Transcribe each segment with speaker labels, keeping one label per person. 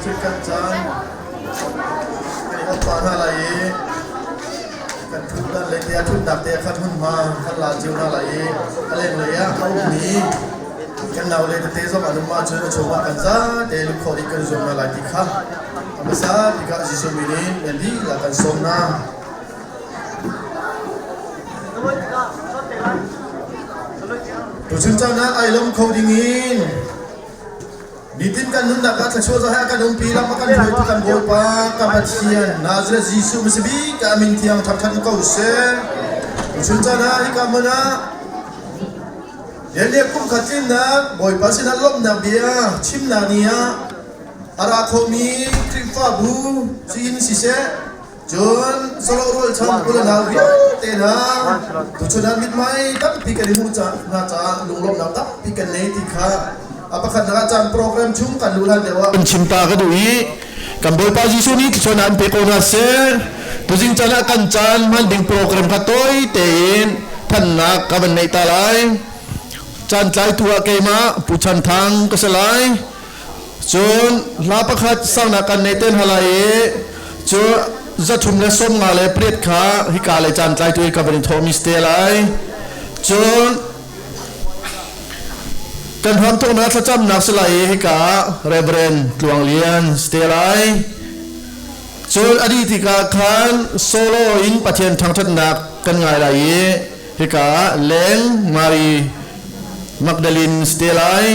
Speaker 1: Cun kan caan kan i ot pah hna lai i kan ṭhutdan lei te ah ṭhutnak te ah khan hmunhma kan la cio hna lai i a lenglei ah a ummi kan naule tete zong an um ahcun a chungah kan zate lungkhawh dih kan i zuam hna lai ti kha a hmasa bik ah Jesuh min in nan dihlak kan sawm hna. Tuchun caan ah ai lawm kho ding in nitin kan nunnak ah thluachuah zong he a kan umpi lam a kan hruaitu kan Bawipa kan Pathian Nazareth Jesuh Messiah ka min thiang thangṭhat ko seh. Tuchun caan ah hika hmun ah Lianlian kum khat tlinnak Bawipa sinah lawmhnak bia chimnak ni ah a ra khomi Khrihfabu siin siseh Cun sawlawh rualchan u le nau vialte hna, tuchun ah mithmai tampi kan i hmuh hna caah lunglawmhnak tampi kan nei ti kha a pakhatnak ah caan program chung kan luh hlan deuh ah
Speaker 2: kan chim ta ka duh i kan Bawipa Jesuh nih thluachuah an pe ko hna seh. Tuzing caan ah kan caan hman ding program kha tawi tein thannak ka van neih ta lai. Caan tlaitu ah keimah Pu Chan Thang ka si lai. Cun hla pakhat sangnak kan nei ten halai i cu 358 kha hika le caan tlaitu i ka van i thawhmi si te lai. Cun kan hramthawknak thlacamnak si lai i hika Reverend Tluang Lian si te lai. Cun a dih tikah khan solo in Pathian thangṭhatnak kan ngai lai i hika Leng Mary Magdalene si te lai.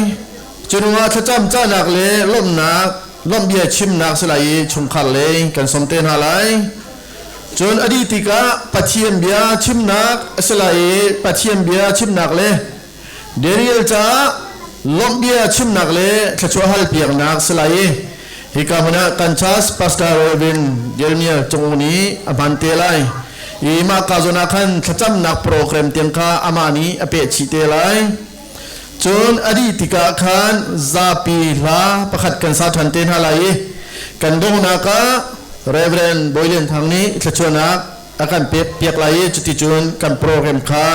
Speaker 2: Curuangah thlacam cahnak le lawmhnak lawmhbia chimnak si lai i chungkhar lei kan sawm te hna lai. Cun a dih tikah Pathian bia chimnak a si lai i Pathian bia chimnak le Daniel caah lawmhbia chimnak le thluachuah halpiaknak si lai i hika hmun ah kan church pastor Reverend Jeremiah Cung nih a hman te lai. I mah ka zawn ah khan thlacamnak program tiang kha amah nih a peh chih te lai. Cun a dih tikah khan zapi hla pakhat kan sa ṭhan te hna lai i kan donghnak ah Reverend Bawi Lian Thang nih thluachuahnak a kan pek piak lai i cuticun kan program kha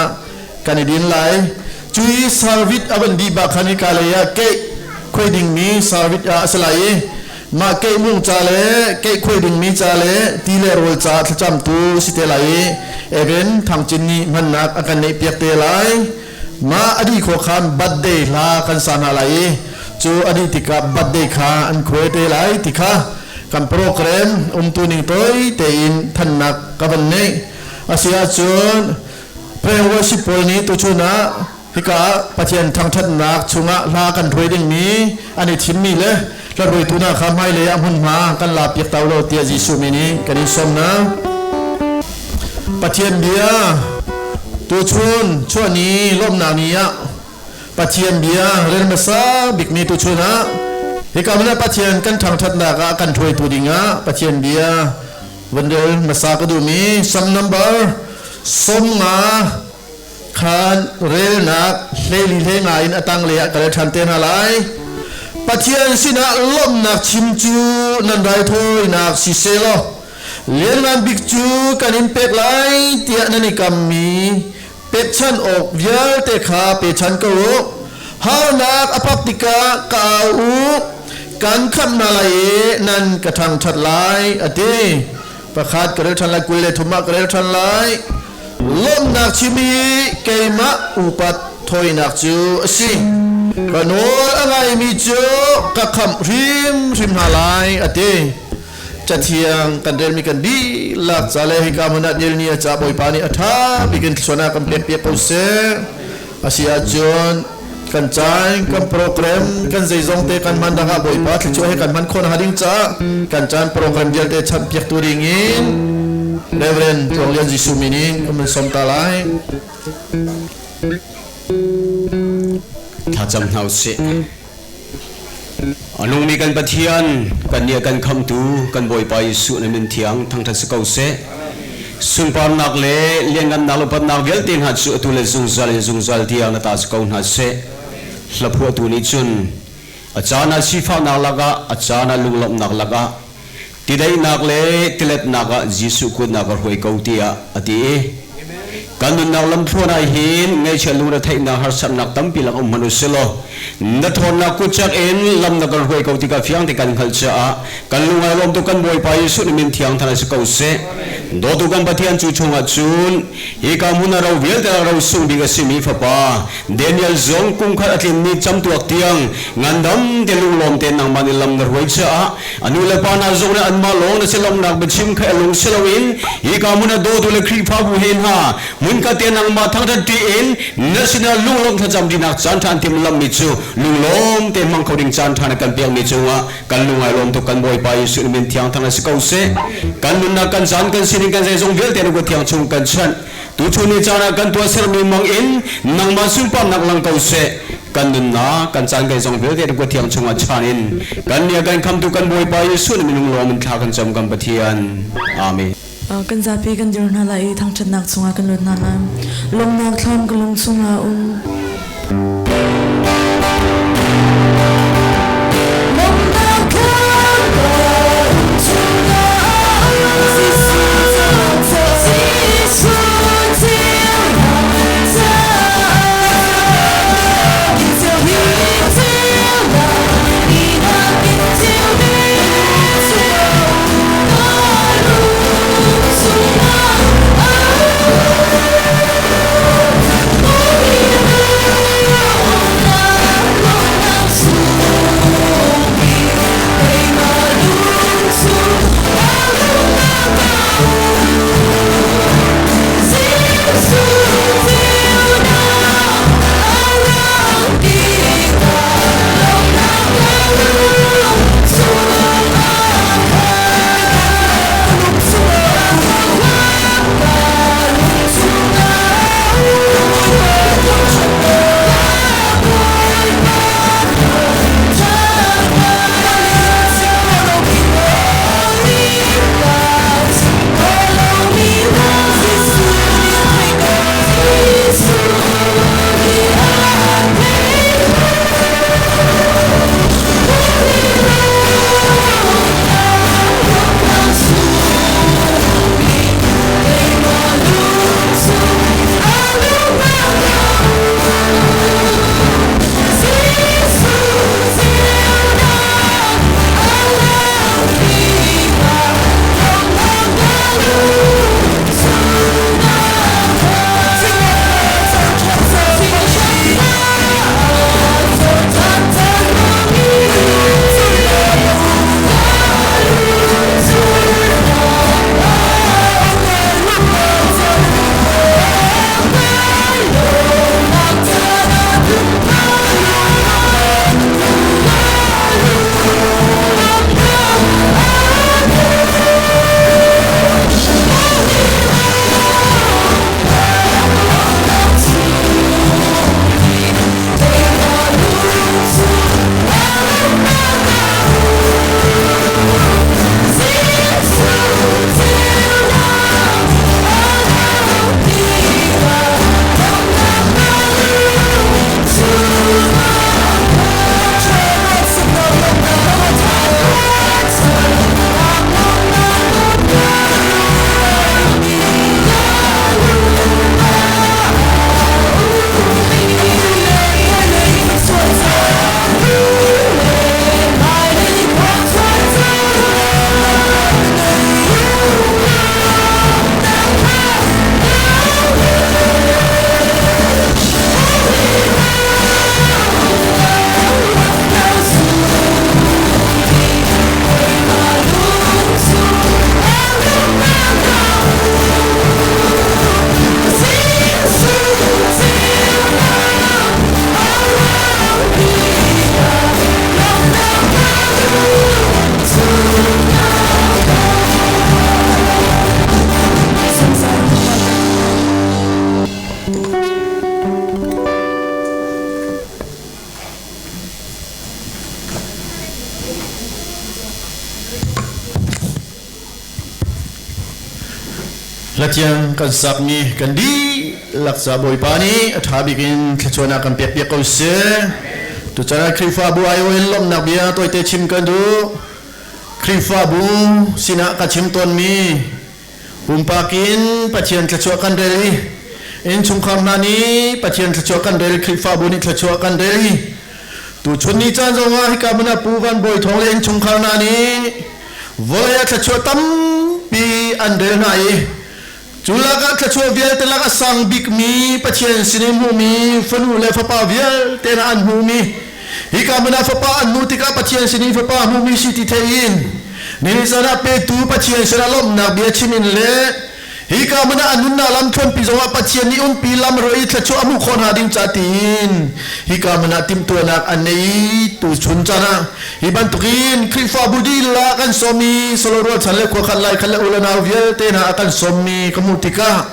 Speaker 2: kan i din lai. Cu i service a van dih bak khan hika lei ah keih khuai dingmi service ah a si lai i mah keih mung ca le keih khuai dingmi ca le ti le rawl ca thlacamtu si te lai i Evan Thang Cin nih hmannak a kan neih piak te lai. Mah a dih khawh khan birthday hla kan sa hna lai i cu a dih tikah birthday kha an khuai te lai ti kha kan program umtu ning toi tein thannak ka van neih. A si ahcun prayer worship pawl nih tuchun ah hika ah Pathian thangṭhatnak chungah hla kan hruai dingmi an i thimmi le hla hruaitu hna kha hmailei ah hmunhma kan la piak ta lo tiah Jesuh min in kan in sawm hna. Pathian bia tuchun chuahni lawmhnak ni ah Pathian bia rel hmasa bikmi tuchun ah hika hmun ah Pathian kan thangṭhatnak ah kan hruaitu dingah Pathian bia van rel hmasa ka duhmi Psalm number 50 khan relnak 14 hleinga in a tanglei ah ka rel ṭhan te hna lai. Pathian sinah lawmhnak chim cu nan raithawinak si seh law lianngan bik cu kan in pek lai tiah nan i kammi pekchanh awk vialte kha pechan ko u. Harnak a phak tikah ka au u, kan khamh hna lai i nan ka ṭhangṭhat lai, a ti. Pakhat ka rel ṭhan lai, 23 ah ka rel ṭhan lai. Lawmhnak chim hi keimah upat thawinak cu a si. Ka nawl a ngaimi cu ka khamh hrimhrim hna lai, a ti. Cathiang kan relmi kan dihlak ca le hika hmun ah nil ni a ca Bawipa nih a ṭha bik in thluachuahnak kan pek piak ko seh. A si ahcun kan caan, kan program, kan zeizong te kan hman dangah Bawipa thluachuah he kan hman khawh nakhnga ding caah kan caan program vialte chanh piaktu ding in Reverend Tluang Lian Jesuh min in kan van sawm ta lai.
Speaker 3: Thlacam hna usih. A nungmi kan Pathian, kan nih a kan khamhtu, kan Bawipa Jesuh na min thiang thangṭhat si ko seh. Sunparnak le lianngannak le upatnak vialte hna cu atu le zungzal in zungzal tiang na ta si ko hna seh. Hlaphuahtu nih cun a caan ah sifahnak lakah, a caan ah lunglawmhnak lakah, tidaihnak le tiletnak ah Jesuh kutnak ka hruai ko tiah a ti i. Kan nunnak lamthluan ah hin ngaihchia lungretheihnak harsatnak tampi lak um hmanh usilaw na ṭhawnnak kutcak in lam na kan hruai ko tikah fiang te kan hngalh caah kan lung ai lawm tuk. Kan Bawipa Jesuh na min thiang than si ko seh. Dawtu kan Pathian, cu chungah cun hika hmun a ro vialte ah ro sung bik a simi fapa Daniel zong kum khat a tlinmi camtuak tiang ngandam te lunglawm te nangmah nih lam na hruai caah a nu le pa hna zong nih anmah lawng na si lawmhnak biachim kha lung si loin hika hmun a dawtu le Khrihfabu he hna hmunkhat te nangmah thangṭhat ṭi in na sinah lunglawm thlacam ṭinak caan ṭha an timhlamhmi cu lunglawm te hmang kho ding caan ṭha na kan pekmi cungah kan lung ai lawm tuk. Kan Bawipa Jesuh na min thiang thang si ko seh. Kan nunnak, kan caan, kan sining, kan zeizong vialte na kut thiang chung kan chanh. Tuchun ni caan ah kan tuah sermi mang in nangmah sunparnak lang ko seh. Kan nunnak, kan caan, kan zong vialte na kut thiang chungah chan in kan nia kan khamtu kan Bawipa Jesuh na minung lawm in thla kan cam, kan Pathian. Amen.
Speaker 4: Kan zapi kan dir hna lai i thangṭhatnak chungah kan lut hna lai. Lawmhnak thlam ka lung chungah um. Lawmhnak thlam ka lung chungah
Speaker 2: Hlathiang kan sakmi kan dihlak ca Bawipa nih a ṭha bik in thluachuahnak kan pek piak ko seh. Tuchan ah Khrihfabu aiawh in lawmhnak bia tawite chim kan duh. Khrihfabu sinah ka chim tawnmi pumpak in Pathian thluachuah kan rel i Innchungkhar hna nih Pathian thluachuah kan rel, Khrihfabu nih thluachuah kan rel i tuchun ni caan zongah hika hmun ah Pu Van Bawi Thawng le innchungkhar hna nih vawlei ah thluachuah tampi an rel hna i cu lakah thluachuah vialte lak a sang bikmi Pathian sin in hmuhmi fanu le fapa vialte hna an hmuhmi hika hmun ah fapa an hmuh tikah Pathian sin in fapa hmuhmi si ti thei in nihin caan ah petu Pathian sinah lawmhnak bia chim in le Hika hmun ah a nunnak lamthluanpi zongah Pathian nih umpi lam ro i thluachuah a hmuh khawh hna ding ca tiin hika hmun ah timhtuahnak an nei tu chun caan ah hi bantukin Khrihfabu dihlak kan sawm i solo rualchan le khuakhat laikhat le u le nau vialte hna a kan sawmmi ka hmuh tikah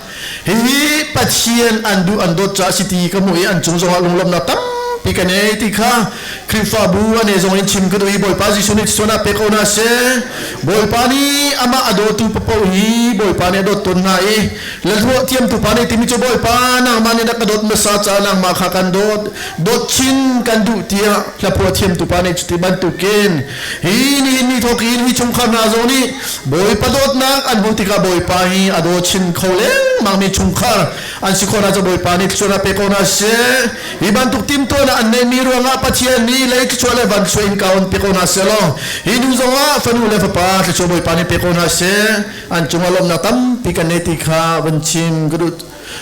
Speaker 2: hihi Pathian an duh an dawt caah si ti ka hmuh i an cung zongah lunglawmhnak tampi ka nei ti kha Khrihfabu ane zong in chim ka duh i Bawipa Jesuh nih suan ah pe ko hna seh. Bawipa nih amah a dawtu paoh hi Bawipa nih a dawt tawn hna i lalruah thiamtu pa nih timi cu Bawipa nangmah nih na ka dawt hmasa caah nangmah kha kan dawt dawt chin kan duh tiah hlaphuah thiamtu pa nih cuti bantukin hi nihin ni thawk in hi chungkhar hna zong nih Bawipa dawtnak an hmuh tikah Bawipa hi a daw chin kho lengmangmi chungkhar an si khawh hna cu Bawipa nih thluachuah pe ko hna seh. Hi bantuk timhtuahnak an neihmi ruangah Pathian nih lei thluachuah le van thluachuah in ka on pe ko hna seh law hi nu zongah fanu le fapa thluachuah Bawipa nih pe ko hna seh. An cungah lawmhnak tampi kan nei ti kha van chim ka duh.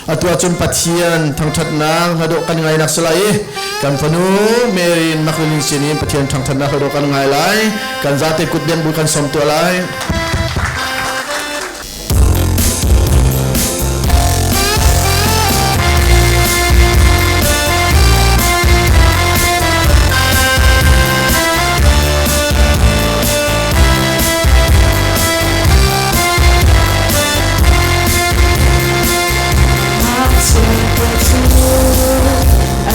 Speaker 2: Atu ahcun Pathian thangṭhatnak hladawh kan ngainak si lai i kan fanu Mary Magdalene sin in Pathian thangṭhatnak hladawh kan ngai lai. Kan zate kut bengh bu kan som tuah lai.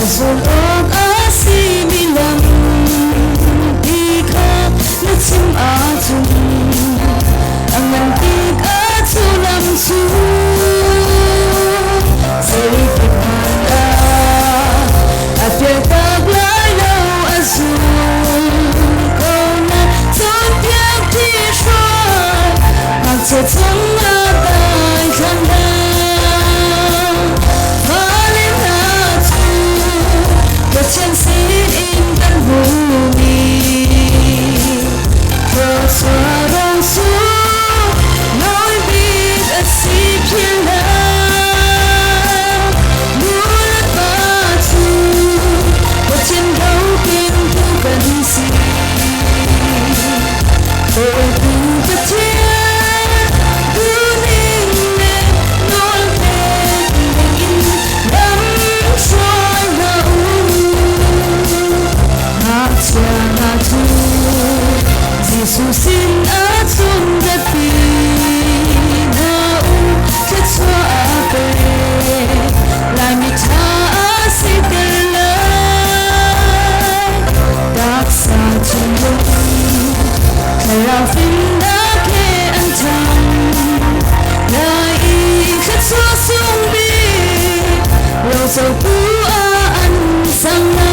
Speaker 4: Zulh awk a simi lam ti kha na chim ahcun A ngan bik a sullam cu zeitik hmanh ah a pialtak lai lo a zum ko na cawnpiak ti hruai ngakchia chungah dai thlan dah fale hna cu Pathian sinin kan hmuhmi Jesuh sin ah cun biapi na um thluachuah a pe Laimi ṭha a si ter lai taksa thinlung thlarau fimnak he an ṭhang lai i thluachuah sung bik rocotu ah an cang lai.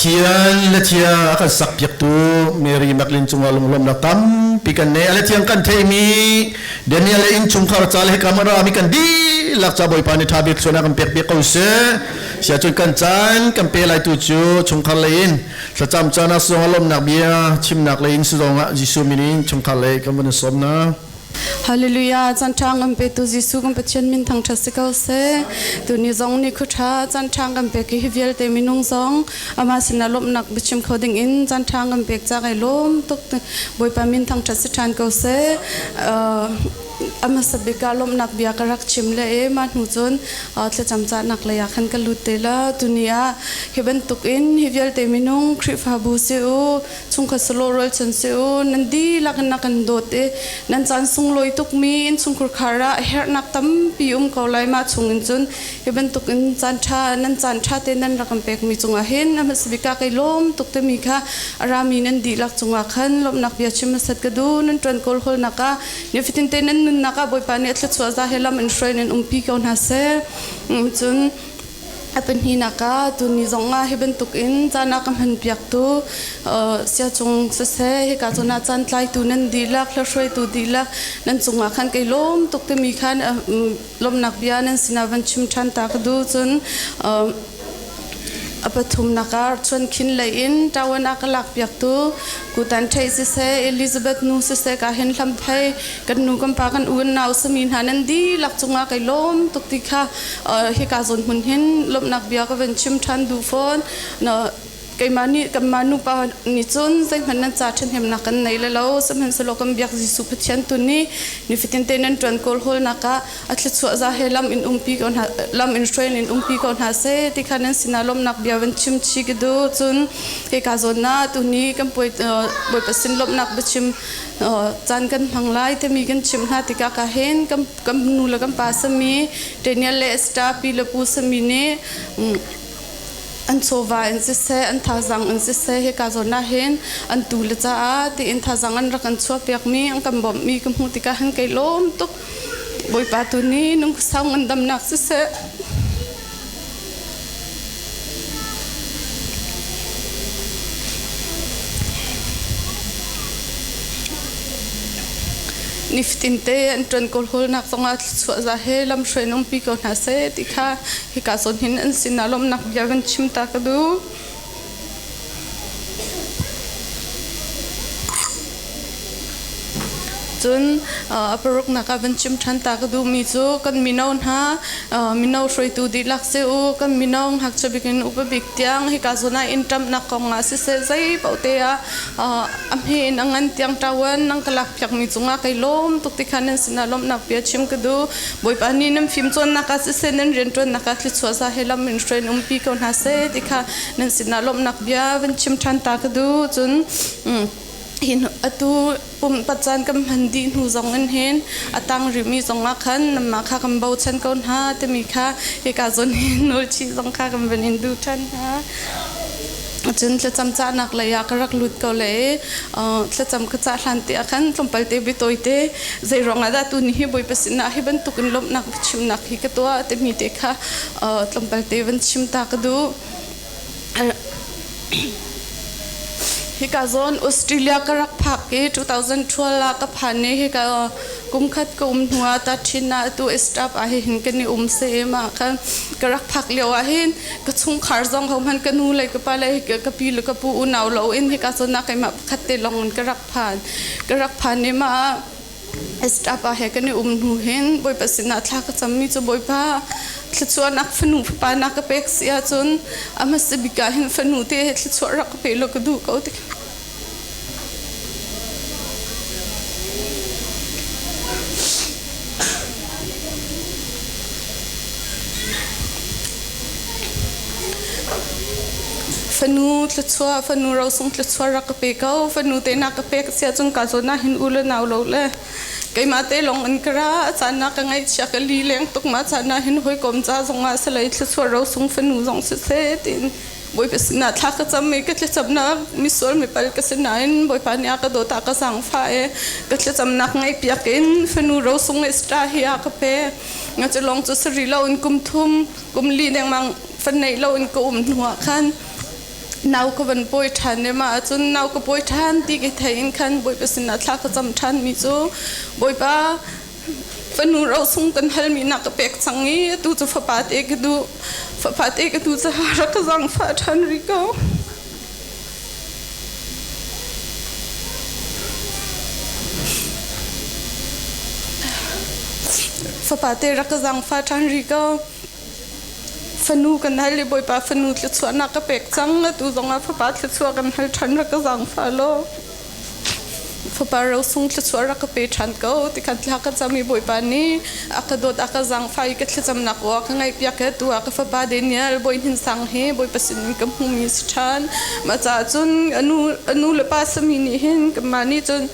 Speaker 2: Pathian le thiang a kan sakpiaktu Mary Magdalene cungah lunglawmhnak tampi kan nei. A le thiang kan theimi Daniel le innchungkhar ca le hika mara mi kan dihlak ca Bawipa nih ṭha bik thluanak kan pek piak ko seh. Siah cun kan caan kan pe lai tu cu chungkhar lei in thlacam caan ah zong ah lawmhnak bia chimnak lei in si zong ah Jesuh min in chungkhar lei kan van i sawm na.
Speaker 5: Hallelujah caan ṭha kan petu Jesuh kan Pathian min thangṭhat si ko seh. Tuni zong ni khu ṭha caan ṭha kan pek i hi vialte minung zong amah sinah lawmhnak biachim kho ding in caan ṭha kan pek ca kai lawm tuk. Bawipa min thangṭhat si ṭhan ko seh. A hmasa bik ah lawmhnak bia ka rak chim le e mah hnu cun thlacam cahnak lei ah khan ka lut te la. Tuni ah hi bantuk in hi vialte minung Khrihfabu si u chungkhat sawlawh rualchan si u nan dihlak in na kan dawt i nan caan sunglawi tukmi innchungkhur khar ah herhnak tampi um ko lai mah chung in cun hi bantuk in caan ṭha nan caan ṭha te nan rak kan pekmi cungah hin a hmasa bik ah kai lawm tuk timi kha a rami nan dihlak cungah khan lawmhnak bia chim hmasat ka duh nan ṭuan kawl hawlnak ah nifatin te nan nunnak ah Bawipa nih a thluachuah za he lam in hruai nan umpi ko hna seh cun A pahnihnak ah tuni zong ah hi bantuk in caan a ka hmanpiaktu siacung siseh hika zawn ah caan tlaitu nan dihlak hlahruaitu dihlak nan cungah khan kai lawm tuk timi khan lawmhnak bia nan sinah van chim ṭhan ta ka duh cun a pathumnak ah chuankhin lei in ṭawan a ka lakpiaktu Kutan Ṭhei siseh Elizabeth nu siseh ka hin hlam thei kan nu kan pa kan u kan nau sami hna nan dihlak cungah kai lawm tuk ti kha hika zawn hmun hin lawmhnak bia ka van chim ṭhan duh fawn. Keimah nih kanmah nupa nih cun zeihmanh nan ca ṭhahnemnak kan nei le lo sihmanhsehlaw kan biak Jesuh Pathian tu nih nifatin te nan ṭuan kawl hawlnak ah a thluachuah za he lam in umpi ko hna lam in hruai in umpi ko hna seh ti kha nan sinah lawmhnak bia van chim chi ka duh cun hika zawn ah tuni kan Bawipa sin lawmhnak biachim caan kan hmang lai timi kan chimh hna tikah ka hin kan kan nu le kan pa sami Daniel le Esther pi le pu sami nih an chawva in siseh an thazang in siseh hika zawn ah hin an tu le caah tiin thazang an rak kan chuahpiak mi an kan bawmh mi ka hmuh tikah hin kai lawm tuk Bawipa tu nih nung sang an damnak siseh Nifatin te an ṭuan kawlhawlnak zongah thluachuah za he lamhruai in umpi ko hna seh ti kha hika zawn hin an sinah lawmhnak bia kan chim ta ka duh. Cun a paruknak ah van chim ṭhan ta ka duhmi cu kan mino hna mino hruaitu dihlak si u kan mino ngakchia bik in upa bik tiang hika zawn ah inn ṭamhnak kong ah siseh zei paoh te ah a hme in a ngan tiang ṭawan nang ka lakpiakmi cungah kai lawm tuk ti kha nan sinah lawmhnak bia chim ka duh. Bawipa nih nan fimcawnnak ah siseh nan rianṭuannak ah thluachuah za he lam in hruai in umpi ko hna seh ti kha nan sinah lawmhnak bia van chim ṭhan ta ka duh. Cun hin atu pumpat caan kan hman dih hnu zong in hin a tang rihmi zong ah khan nanmah kha kan bochan ko hna timi kha hika zawn hin nawlchih zong kha kan van in duh ṭhan hna. Cun thlacam cahnak lei ah ka rak lut ko le thlacam ka cah hlan te ah khan tlawmpal te biatawi te zei ruangah dah tuni hi Bawipa sinah hi bantuk in lawmhnak biachimnak hi ka tuah timi te kha tlawmpal te van chim ta ka duh. Hika zawn Australia ka rak phak i 2012 ah ka phan i hika kum khat ka um hnu ah ta ṭhin ah atu staff ah hin kan i um se ma khan ka rak phak lio ah hin ka chungkhar zong ho hman ka nu le ka pa le ka pi le ka pu unau lo in hika zawn ah keimah pakhat te lawng in ka rak phan ka rak phan i ma Estapa he kan i um hnu hin Bawipa sinah thla ka cammi cu Bawipa thluachuahnak fanu fapa na ka pek si ahcun a hmasa bik ah hin fanu te he thluachuah rak ka pe law ka duh ko ti Fanu thluachuah fanu rosung thluachuah rak ka pe ko fanu te na ka pek sia cun ka zawn ah hin u le nau lo le keimah te lawng in ka ra a caan ah ka ngaihchia ka li leng tuk ma caan ah hin hawikom ca zong ah salai thluachuah rosung fanu zong siseh tiin Bawipa sinah thla ka cam i ka thlacamnak misual mipal ka si nain Bawipa nih a ka dawt ah ka zaangfah i ka thlacamnak ngaihpiak in fanu rosung le star hi a ka pe nga cu lawng cu sari lo in kum thum kum li dengmang fan neih lo in ka um hnu ah khan Nau ka van pawi ṭhan i mah ahcun nau ka pawi ṭhan ti ka theih in khan Bawipa sinah thla ka cam ṭhanmi cu Bawipa fanu rosung kan halmi na ka pek cang i atu cu fapa te ka duh fapa te ka duh caah rak ka zaangfah ṭhan rih ko. Fapa te rak ka zaangfah ṭhan rih ko. Fanu kan hal i Bawipa fanu thluachuahnak ka pek cang. Atu zongah fapa thluachuah kan hal ṭhan rak ka zaangfah law. Fapa rosung thluachuah rak ka pe ṭhan ko ti khan thla ka cam i Bawipa nih a ka dawt a ka zaangfah i ka thlacamnak aw a ka ngaihpiak i atu ah ka fapa Daniel Bawi Hnin Sang hi Bawipa sinin ka hmumi si ṭhan. Mah caah cun a nu le pa sami nih hin kanmah nih cun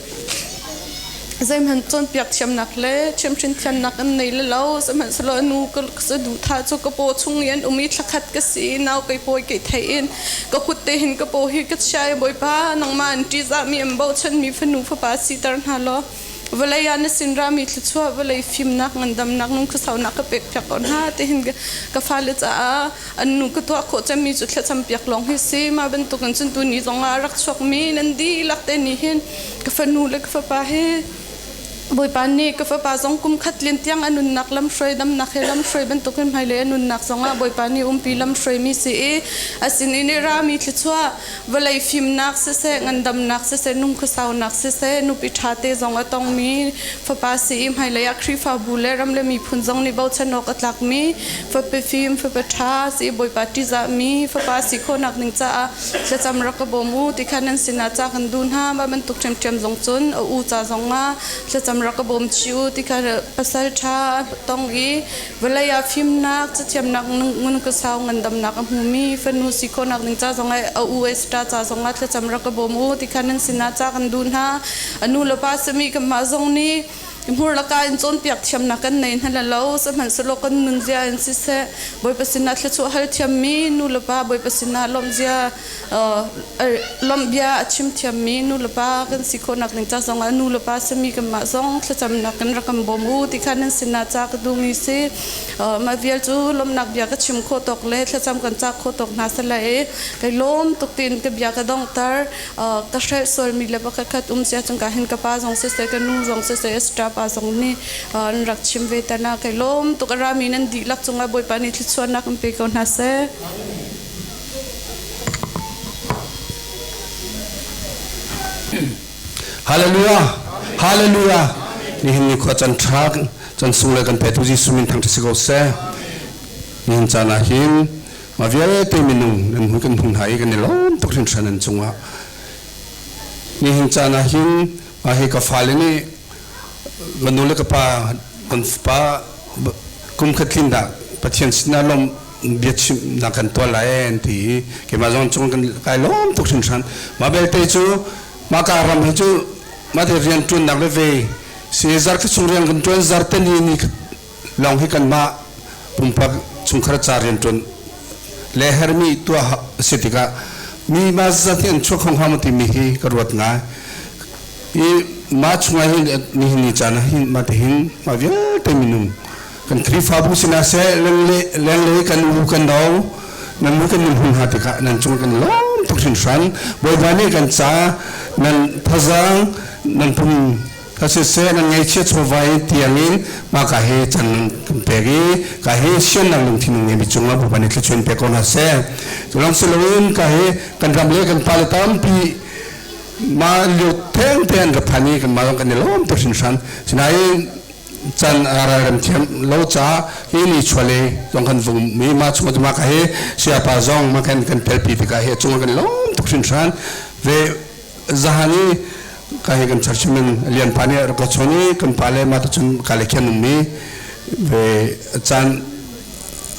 Speaker 5: Zeihmanh cawnpiak thiamnak le chimhhrin thiamnak an nei le lo. Sihmanhsehlaw a nu ka saduhthah cu ka paw chung i an um i thlakhat ka si i nau kei pawi kei theih in ka kut te hin ka paw hi ka chia i Bawipa nangmah an ṭihzahmi an bochanmi fanu fapa siter hna law vawlei ah na sin rami thluachuah vawlei fimnak ngandamnak nungkhuasaunak ka pekpiak ko hna tihin ka fale caah an nu ka tuah khawh cemmi cu thlacam piak lawng hi si. Mah bantukin cun tuni zong ah a rak chuakmi nan dihlak te nih hin ka fanu le ka fapa hi Bawipa nih ka fapa zong kum khat lin tiang a nunnak lamhruai damnak he lamhruai bantukin hmailei a nunnak zongah Bawipa nih umpi lamhruaimi si i a sin in i rami thluachuah vawlei fimnak siseh ngandamnak siseh nungkhuasaunak siseh nupi ṭha te zong a tongmi fapa si i hmailei ah Khrihfabu le ram le miphun zong nih bochan awk a tlakmi fapa fim fapa ṭha si i Bawipa ṭihzahmi fapa si khawhnak ding caah Thlacam rak ka bawm u ti kha nan sinah ca kan duh hna. Mah bantuk ṭhiamṭhiam zong cun a u ca zongah thlacam rak ka bawm chih u ti kha pasal ṭha a tong i vawlei ah fimnak, cathiamnak, ngun ka sau ngandamnak a hmumi fanu si khawhnak ding ca zongah a u Esther ca zongah thlacam rak ka bawm u ti kha nan sinah ca kan duh hna. A nu le pa simi kanmah zong nih Hmur laka in cawnpiak thiamnak kan nei hna lo sihmanhsehlaw kan nunzia in siseh Bawipa sinah thluachuah hal thiammi nu le pa Bawipa sinah lawmhzia lawmhbia a chim thiammi nu le pa kan si khawhnak ding ca zongah nu le pa simi kanmah zong thlacamnak kan rak kan bawm u ti kha nan sinah ca ka duhmi si mah vial cu lawmhnak bia ka chim khawh tawk le thlacam kan cak khawh tawk hna sala i kai lawm tuk tiin ka bia ka donghter Ka hrelh sualmi le pakhatkhat um sia cun ka hin ka pa zong siseh ka nu zong siseh Esther pa zong nih an rak chim ve ta na kai lawm tuk a rami nan dihlak cungah Bawipa nih thluachuahnak in pe ko hna seh.
Speaker 6: Hallelujah Hallelujah nihin ni khua can tha can sung le kan petu Jesuh min thangṭhat si ko seh nihin caan ah hin Mah vialte minung nan hmu kan hmu hna i kan i lawm tuk hringhran an cungah. Nihin caan ah hin mah hi ka fale nih ka nu le ka pa kan pa kum khat tlin dah Pathian sinah lawm biachimnak kan tuah lai an ti i keimah zong cung kan kai lawm tuk hringhran. Mah belte cu mah ka ram hi cu mah te rian ṭuannak le ve si zar khat chung rian kan ṭuan zar te ni ni lawng hi kanmah pumpak chungkhar ca rianṭuan le hermi tuah a si tikah mi mah zat hi an chuak kho hnga maw timi hi ka ruat ngai. I mah chungah hin nihin ni caan ah hin mah tihin mah vialte minung kan Khrihfabu sinah seh lenglei kan u kan no nan mu kan nun hun hna tikah nan cung kan lawm tuk hringhran. Bawipa nih kan ca nan thazaang nan pum Ka siseh nan ngaihchia chawva i tiangin mah ka hi can kan pek i ka hi siannak lungthin ngeimi cungah Bawipa nih thluachuah in pek ko hna seh. Cu lawng si loin ka hi kan ram le kan pale tampi mah lio thengte an ra phan i kanmah zong kan i lawm tuk hringhran. Sinain can ralrem thiam lo ca hi ni chuale zong kan vung mi mah chungah cu mah ka hi sayapa zong mah kan kan telpi tikah hi a cungah kan i lawm tuk hringhran. Ve zahan i ka hi kan church min lian pa nih rak ka chawn i kan pa le mah cun ka le khian ummi ve caan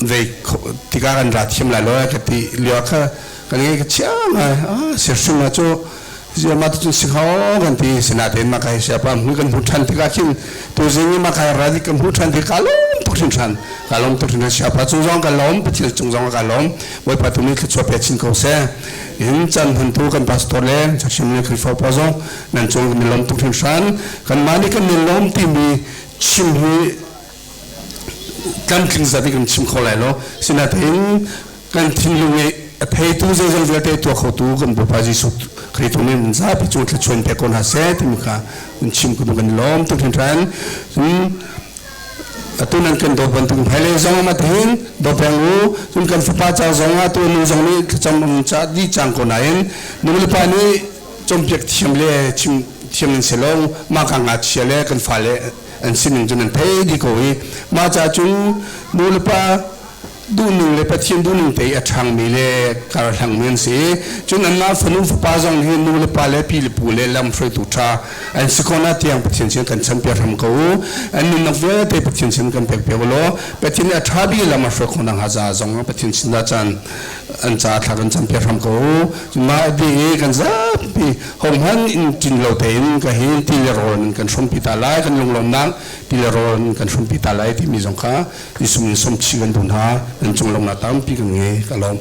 Speaker 6: ve tikah kan ra thiam lai lo ka ti lio kha kan ngai ka chia ngai ah sirhrim ma cu zia ma cun si kho kan ti sinatein ma ka hi sia pa hmu kan hmu than tikah khin tu zing i ma ka ra kan hmu than ti ka lawm tuk hringhran ka lawm tuk hringhran sia pa cung zong ka lawm Pathian cung zong ka lawm Bawipa tu nih thluachuah pe chin ko seh In chan hmantu kan pastor le churchim le Khrihfa upa zong nan cung kan i lawm tuk hringhran. Kanmah nih kan i lawm timi chim hi tlamtling zat in kan chim kho lai lo. Sinain kan thinlung i A theitu zeizong vialte tuah khotu kan Bawipa Jesuh Khrih tu nih zapi cung thluachuah pe ko hna seh timi kha kan chim kan kan lawm tuk hringhran. Cun atu nan kan dawt bantuk hmailei zong ah hin daw peng u. Cun kan fapa ca zong ah tu nu zong nih thlacam um ca di cang ko nain nu le pa nih cawnpiak thiam le chim thiam nan si lo mah ka ngakchia le kan fale an sining cu nan thei dih ko i mah ca cun nu le pa duhning le Pathian duhning te i a ṭhangmi le karhlangmi an si. Cun anmah fanu fapa zong hi nu le pa le pi le pu le lamhruaitu ṭha an si ko na tiang Pathian sin kan chanpiak hram ko u. An nunnak vialte Pathian sin kan pek piak u law Pathian nih a ṭha bik lam a hruai khawh nakhnga ca zong Pathian sin dah caan an ca thla kan campiak hram ko u. Cun mah a dih i kan zapi hohmanh in ṭin lo tein ka hin ti le rawl in kan hrawmpi ta lai, kan lunglawmnak ti le rawl in kan hrawmpi ta lai timi zong kha Jesuh min somchih kan duh hna. Nan cung lawmnak tampi kan ngei. Ka lawm.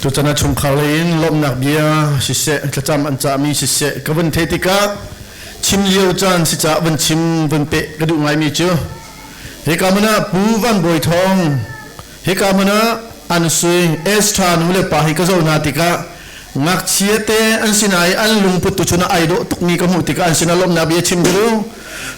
Speaker 2: Tuchan ah chungkhar lei in lawmhnak bia siseh, thlacam an cahmi siseh ka vun theih tikah chim lio caan si caah vun chim vun peh ka duh ngaimi cu hika hmun ah Pu Van Bawi Thawng hika hmun ah an sui Esther nu le pa hi ka zoh hna tikah ngakchia te an sinah i an lungput tu chun ah ai dawh tukmi ka hmuh tikah an sinah lawmhnak bia chim ka duh.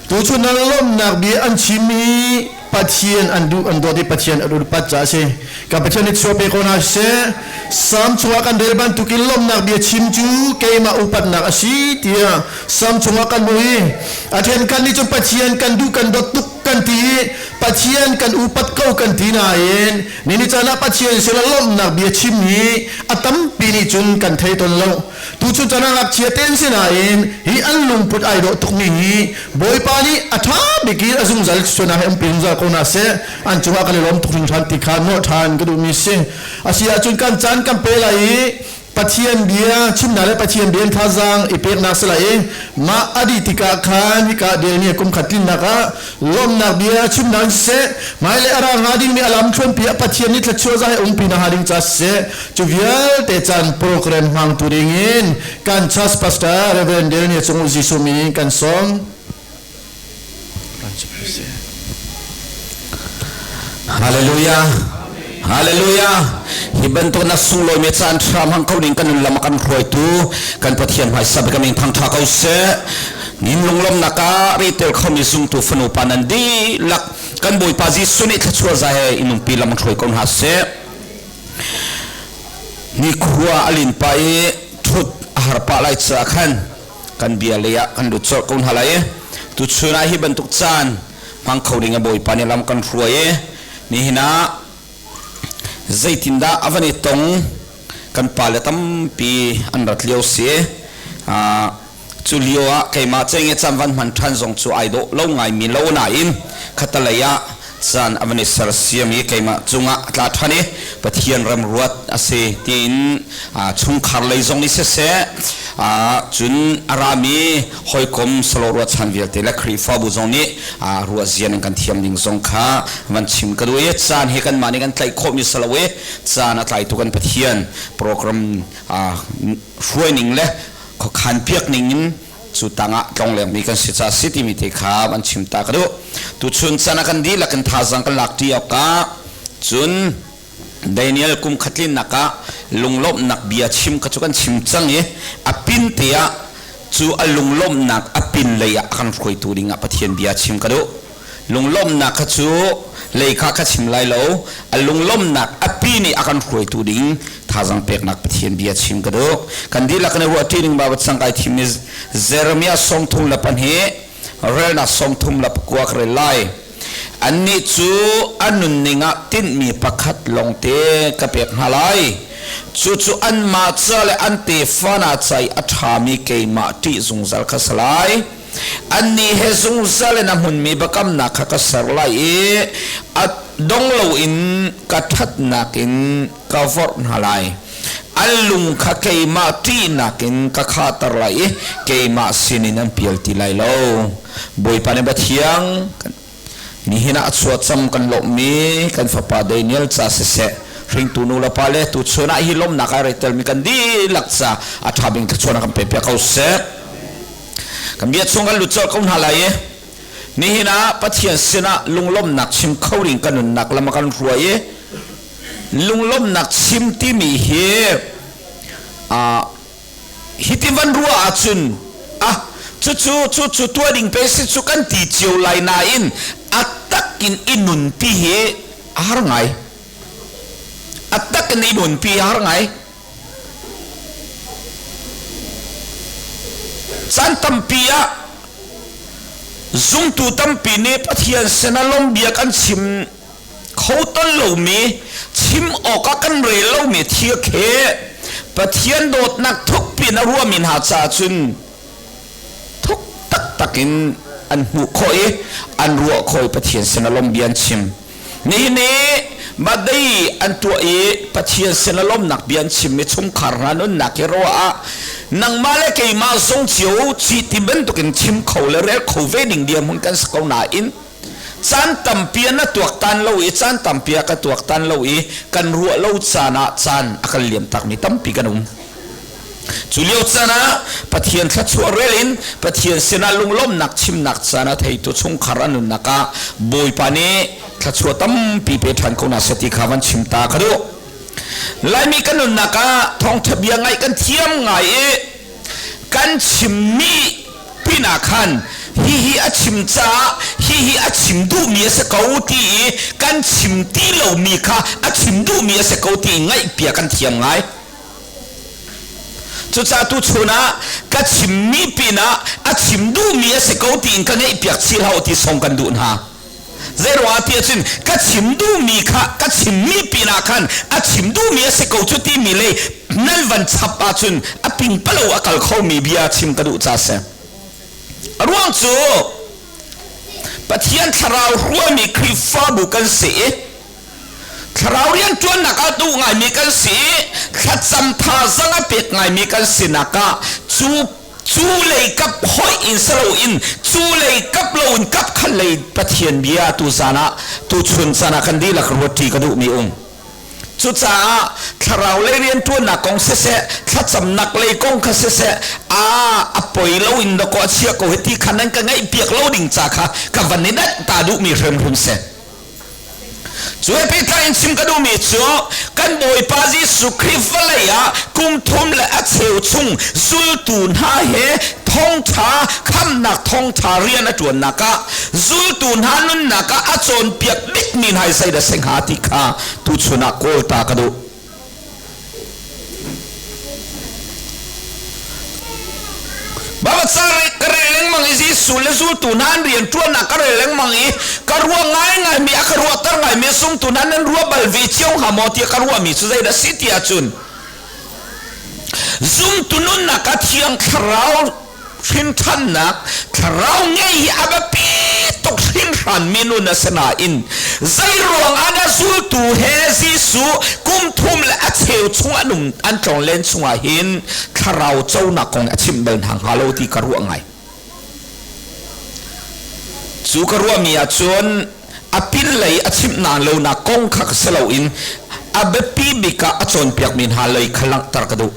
Speaker 2: Tuchun ah lawmhnak bia an chim i Pathian an duh an dawt i Pathian an upat caah a si. Ka Pathian nih chuah pe ko hna seh. Salm chungah kan rel bantukin lawmhnak bia chim cu keimah upatnak a si tiah Salm chungah kan hmuh i a then kan nih cun Pathian kan duh kan dawt tuk kan ti i Pathian kan upat ko kan ti nain nini caan ah Pathian sinah lawmhnak bia chim hi a tampi nih cun kan thei tawn lo. Tuchun caan ah ngakchia te an si nain hi an lungput ai dawh tukmi hi Bawipa nih a ṭha bik in a zungzal cunak he umpi zungzal ko hna seh. An cungah kan i lawm tuk hringhran ti kha nawh ṭhan ka duhmi si. A si ahcun kan caan kan pe lai i Pathian bia chimnak le Pathian bia in thazaang i peknak si lai i mah a dih tikah khan hika delmi kum khat tlinnak ah lawmhnak bia chimnak in siseh hmailei a ra hnga dingmi a lam thluanpi ah Pathian nih thluachuah za he umpi na hnga ding ca siseh cu vialte caan program hmangtu ding in kan church pastor Reverend Daniel Cung Jesuh min in kan sawm.
Speaker 7: Hallelujah. Hallelujah. Hi bantuk na sunglawi mi caan hram hang ko ding kan nun lam kan hruaitu kan Pathian hmaisa bik min thangtha ko seh. Nin lunglawmnak ah ritel khomi zumtu fanu pa nan dihlak kan Bawipa Jesuh nih thluachuah za he inungpi lam hruai ko hna seh. Ni khua a lin pa i thut a har pah lai caah khan kan bia lei ah kan lut colh ko hna lai i tuchun ah hi bantuk caan hmang kho ding a Bawipa nih lam kan hruai i nihin ah zeitindah a van i tong kan pale tampi an rat lio si cu lio ah keimah cenge caan van hman ṭhan zong cu ai dawh lo ngaimi lo nain khatalei ah caan a van i sersiam i keimah cungah a tla ṭhan i Pathian remruat a si tiin chungkhar lei zong nih siseh cun a rami hawikom salo ruahchan vialte le Khrihfabu zong nih ruahzian in kan thiam ding zong kha van chim ka duh i caan hi kanmah nih kan tlaih khawhmi si lo i caan a tlaitu kan Pathian program hruaining le khuakhan piak ning in cu tangah tlonglengmi kan si ca si timi te kha an chim ta ka duh. Tuchun chan ah kan dihlak in thazaang kan lak ṭi awkah cun Daniel kum khatlinnak ah lunglawmhnak bia chim kha cu kan chim cang i a pin te ah cu a lunglawmhnak a pin lei ah a kan hruaitu ding ah Pathian bia chim ka duh. Lunglawmhnak kha cu lei kha ka chim lai lo. A lunglawmhnak a pi nih a kan hruaitu ding thazaang peknak Pathian bia chim ka duh. Kan dihlak in ruahṭi ning Baibal cang kai thim ni Jeremiah 32 relnak 34 ka rel lai. Annih cu an nunning ah tinhmi pakhat lawngte ka pek hna lai. Cucu anmah ca le an tefa hna ca i a ṭhami keimah ṭih zungzal kha si lai. Annih he zungzal in a hmunmi biakamnak kha ka ser lai i a dong loin ka ṭhatnak in ka vorh hna lai. An lung kha keimah ṭihnak in ka khahter lai i keimah sinin an pial ti lai lo. Bawipa nih Pathiang nihin ah a chuahcam kan lawmhmi kan fapa Daniel ca siseh, hringtu nu le pa le tuchun ah hi lawmhnak ah retelmi kan dihlak ca a ṭha bik thluachuahnak kan pe piak ko seh. Kan bia chung kan lut colh ko hna lai i nihin ah Pathian sinah lunglawmhnak chim kho ding kan nunnak lam a kan hruai i. Lunglawmhnak chim timi hi hiti van ruah ahcun ah cucu cucu tuah ding pe si cu kan ti cio lai nain a tak in i nunpi hi a har ngai. A tak in i nunpi a har ngai. Caan tampi ah zumtu tampi nih Pathian sinah lawmbia kan chim kho ton lomi, chim awkah kan rel lomi thil khi Pathian dawtnak thukpi in a ruahmi hna caah cun thuk taktak in an hmuh khawh i an ruah khawh i Pathian sinah lawmbia an chim. Nihin i Madei an tuah i Pathian sin a lawmnak bia an chim i chungkhar hna nunnak hi ruah ah nangmah le keimah zong cio ci ti bantukin chim kho le rel kho ve ding dirhmun kan si ko nain caan tampi ah na tuaktan lo i caan tampi ah ka tuaktan lo i kan ruah lo caan ah caan a kan liam takmi tampi kan um. Cu lio caan ah Pathian thluachuah rel in Pathian sinah lunglawmhnak chimnak caan a theitu chungkhar an nunnak ah Bawipa nih thluachuah tampi pe ṭhan ko hna seh ti kha van chim ta ka duh. Laimi kan nunnak ah thawngṭha bia ngaih kan thiam ngai i kan chimmi pinah khan hihi a chim caah hihi a chim duhmi a si ko ti i kan chim ti lomi kha a chim duhmi a si ko ti ngaihpia kan thiam ngai. Cucaah tuchun ah ka chimmi pinah a chim duhmi a si ko tiin ka ngeihpiak chih hlah u ti song kan duh hna. Zeiruangah ti ahcun ka chim duhmi kha ka chimmi pinah khan a chim duhmi a si ko cu timi lei nan van chap ahcun a pingpalo a kal khomi bia chim ka duh ca si. A ruang cu Pathian thlarau hruaimi Khrihfabu kan si i Thlarau rianṭuannak ah duh ngaimi kan si i thlacam thazaang a pek ngaimi kan sinak ah cu cu lei kap hoih in si loin cu lei kap loin kap khat lei Pathian bia tu zan ah tuchun caan ah kan dihlak ruatṭi ka duhmi um. Cucaah thlarau lei rianṭuannak kong siseh, thlacamnak lei kong kha siseh, aa a poi lo in dakaw a chia ko hi ti kha nan ka ngaihpiak lo ding ca kha ka van i danh ta duhmi hrimhrim si. Cu he pehtlai in chim ka duhmi cu kan Bawipa Jesuh Khrih vawlei ah kum thum le a cheu chung zultu hna he thawngṭha khamnak thawngṭha rian a ṭuannak ah zultu hna nunnak ah a cawnpiak bikmi hna hi zeidah si hnga ti kha tuchun ah kawl ta ka duh. Baba ca ka rel lengmang i Jesuh le zultu hna an rian ṭuannak ka rel lengmang i ka ruah ngaingaimi a ka ruahter ngaimi sungtu hna nan ruah bal ve cio hnga maw tiah ka ruahmi cu zeidah si ti ahcun zumtu nunnak ah Thiang Thlarau hrinṭhannak thlarau ngei hi a biapi tuk hringhran mi nun a si nain zeiruang ah dah zultu he Jesuh kum thum le a cheu chung an um an tlonlen chungah hin thlarau conak kong a chimh bal hna hnga lo ti ka ruah ngai. Cu ka ruahmi ah cun a pinlei a chimh hna lonak kong kha si loin a biapi bik ah a cawnpiakmi hna lei kha langhter ka duh.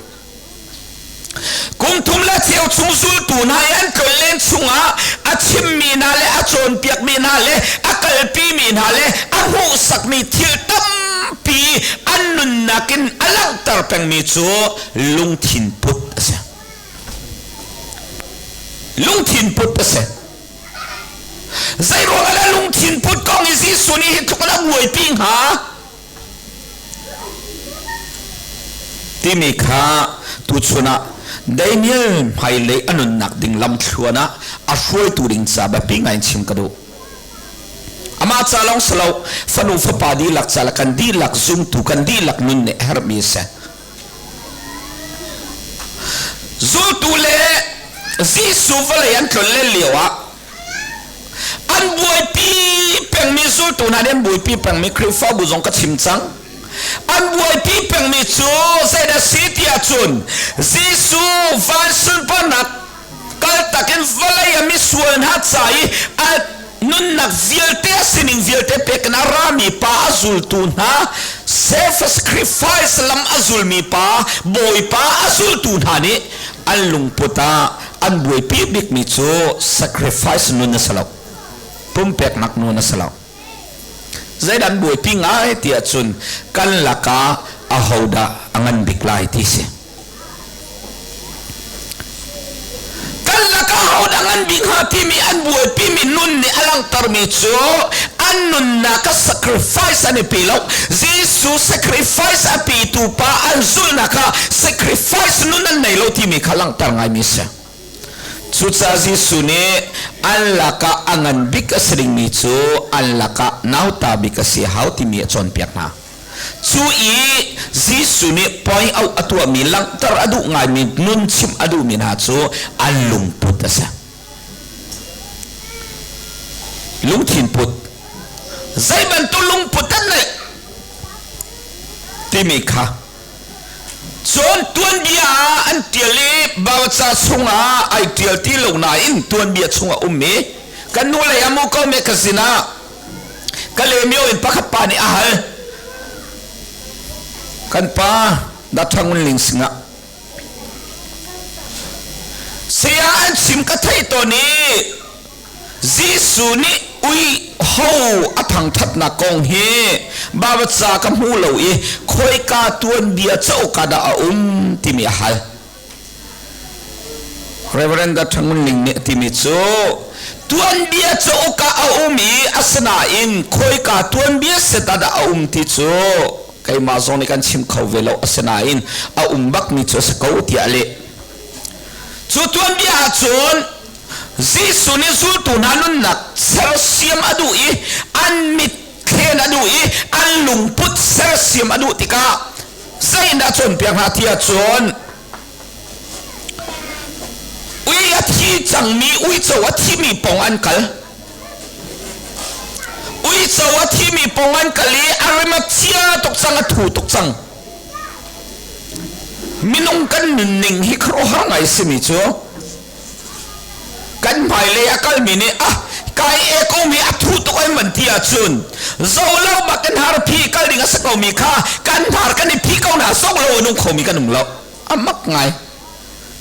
Speaker 7: Kum thum le cheu chung zultu hna i an tlonlen chungah a chimmi hna le a cawnpiakmi hna le a kalpimi hna le a hmuhsakmi thil tampi an nunnak in a langhter pengmi cu lungthin put a si. Lungthin put a si. Zeiruang ah dah lungthin put kong i Jesuh nih hi tluk in a buaipi hnga? Timi kha tuchun ah Daniel hmailei a nunnak ding lamthluan ah a hruaitu ding ca biapi ngai in chim ka duh. Amah ca lawng si lo, fanu fapa dihlak ca le kan dihlak zumtu kan dihlak nun nih a herhmi a si. Zultu le Jesuh vawlei an tlon len lio ah an buaipi pengmi zultu hna nih an buaipi pengmi Khrihfabu zong ka chim cang. An buaipi pengmi cu zeidah si ti ahcun Jesuh van sunparnak kaltak in vawlei a misual hna ca i a nunnak vialte a sining vialte pek in a rami pa a zultu hna self sacrifice lam a zulmi pa Bawipa a zultu hna nih an lungput ah an buaipi bikmi cu sacrifice nun a si lo, pumpeknak nun a si lo. Zeidah an buaipi ngai ti ahcun kan lakah ahodah a ngan bik lai ti si. Kan lakah ahodah ngan bik hnga timi an buaipimi nun nih a langhtermi cu an nunnak a sacrifice an i pe lo. Jesuh sacrifice a petu pa an zulhnak ah sacrifice nun an nei lo timi kha langhter ngaimi a si. Cucaah Jesuh nih an lakah a ngan bik a si dingmi cu an lakah nauta bik a si a hau timi a cawnpiak hna. Cu i Jesuh nih point out a tuahmi langhter a duh ngaimi nun chimh a duhmi hna cu an lungput a si. Lungthin put. Zei bantuk lungput an neih timi kha Cun tuanbia ah an ṭial i Baoca chungah ai ṭial ti lo nain tuanbia chungah ummi kan nu lei ah Muko magazine ah Kalaymyo in pakhat pa nih a hal. Kan pa Dr. Ngun Ling singah saya an chim ka theih tawn i Jesuh nih ui ho a thangṭhatnak kong hi Baibal ca ka hmu lo i khoika tuanbia cauk ah dah a um timi a hal. Reverend Dr. Ngun Ling nih a timi cu tuanbia cauk ah a um i asinain khoika tuanbia set ah dah a um ti cu keimah zong nih kan chim kho ve lo asinain a um bakmi cu a si ko tiah a leh. Cu tuanbia ahcun Jesuh nih zultu hna nunnak sersiam a duh i an mit thlen a duh i an lungput sersiam a duh tikah zeidah cawnpiak hna ti ahcun ui a thi cangmi uico a thimi pong an kal uico a thimi pong an kal i a rim a chia tuk cang a thu tuk cang minung kan nunning hi khuaruahhar ngai simi cu kan hmailei a kalmi nih ah kai e ko mi a thu tuk ai man ti ahcun zo lo bak kan har phi kal ding a si ko mi kha kan har kan i phi ko na sok lo nung kho mi kan um lo a mak ngai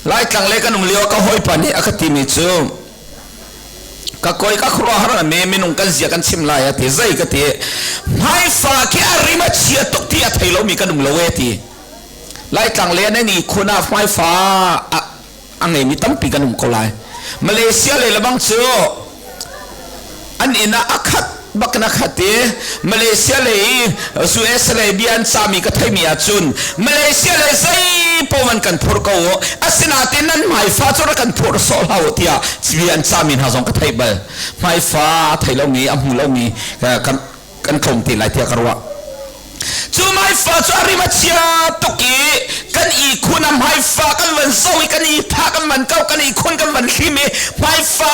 Speaker 7: Laitlang le kan um lio ka hawipa nih a ka timi cu ka koi ka khuaruahhar mi minung kan zia kan chim lai a ti zei ka ti hmaifa khi a rim a chia tuk ti a thei lo mi kan um lo e ti Laitlang le nan i khun ah hmaifa a ngeimi tampi kan um ko lai Malaysia le lebang cu an inn ah a khat bak na khat i Malaysia le i US le bia an cami ka theimi ahcun Malaysia le zei paoh an kan phur ko asinain nan hmaifa cu rak kan phur sawh hlah u tiah bia an cami hna zong ka theih bal hmaifa a thei lomi a hmu lomi kan kan tlawm te lai tiah ka ruah cu hmaifa cu a rim a chia tuk i kan ihkhun a hmaifa kan van zoh i kan ihphah kan van kau kan ihkhun kan van hlim i hmaifa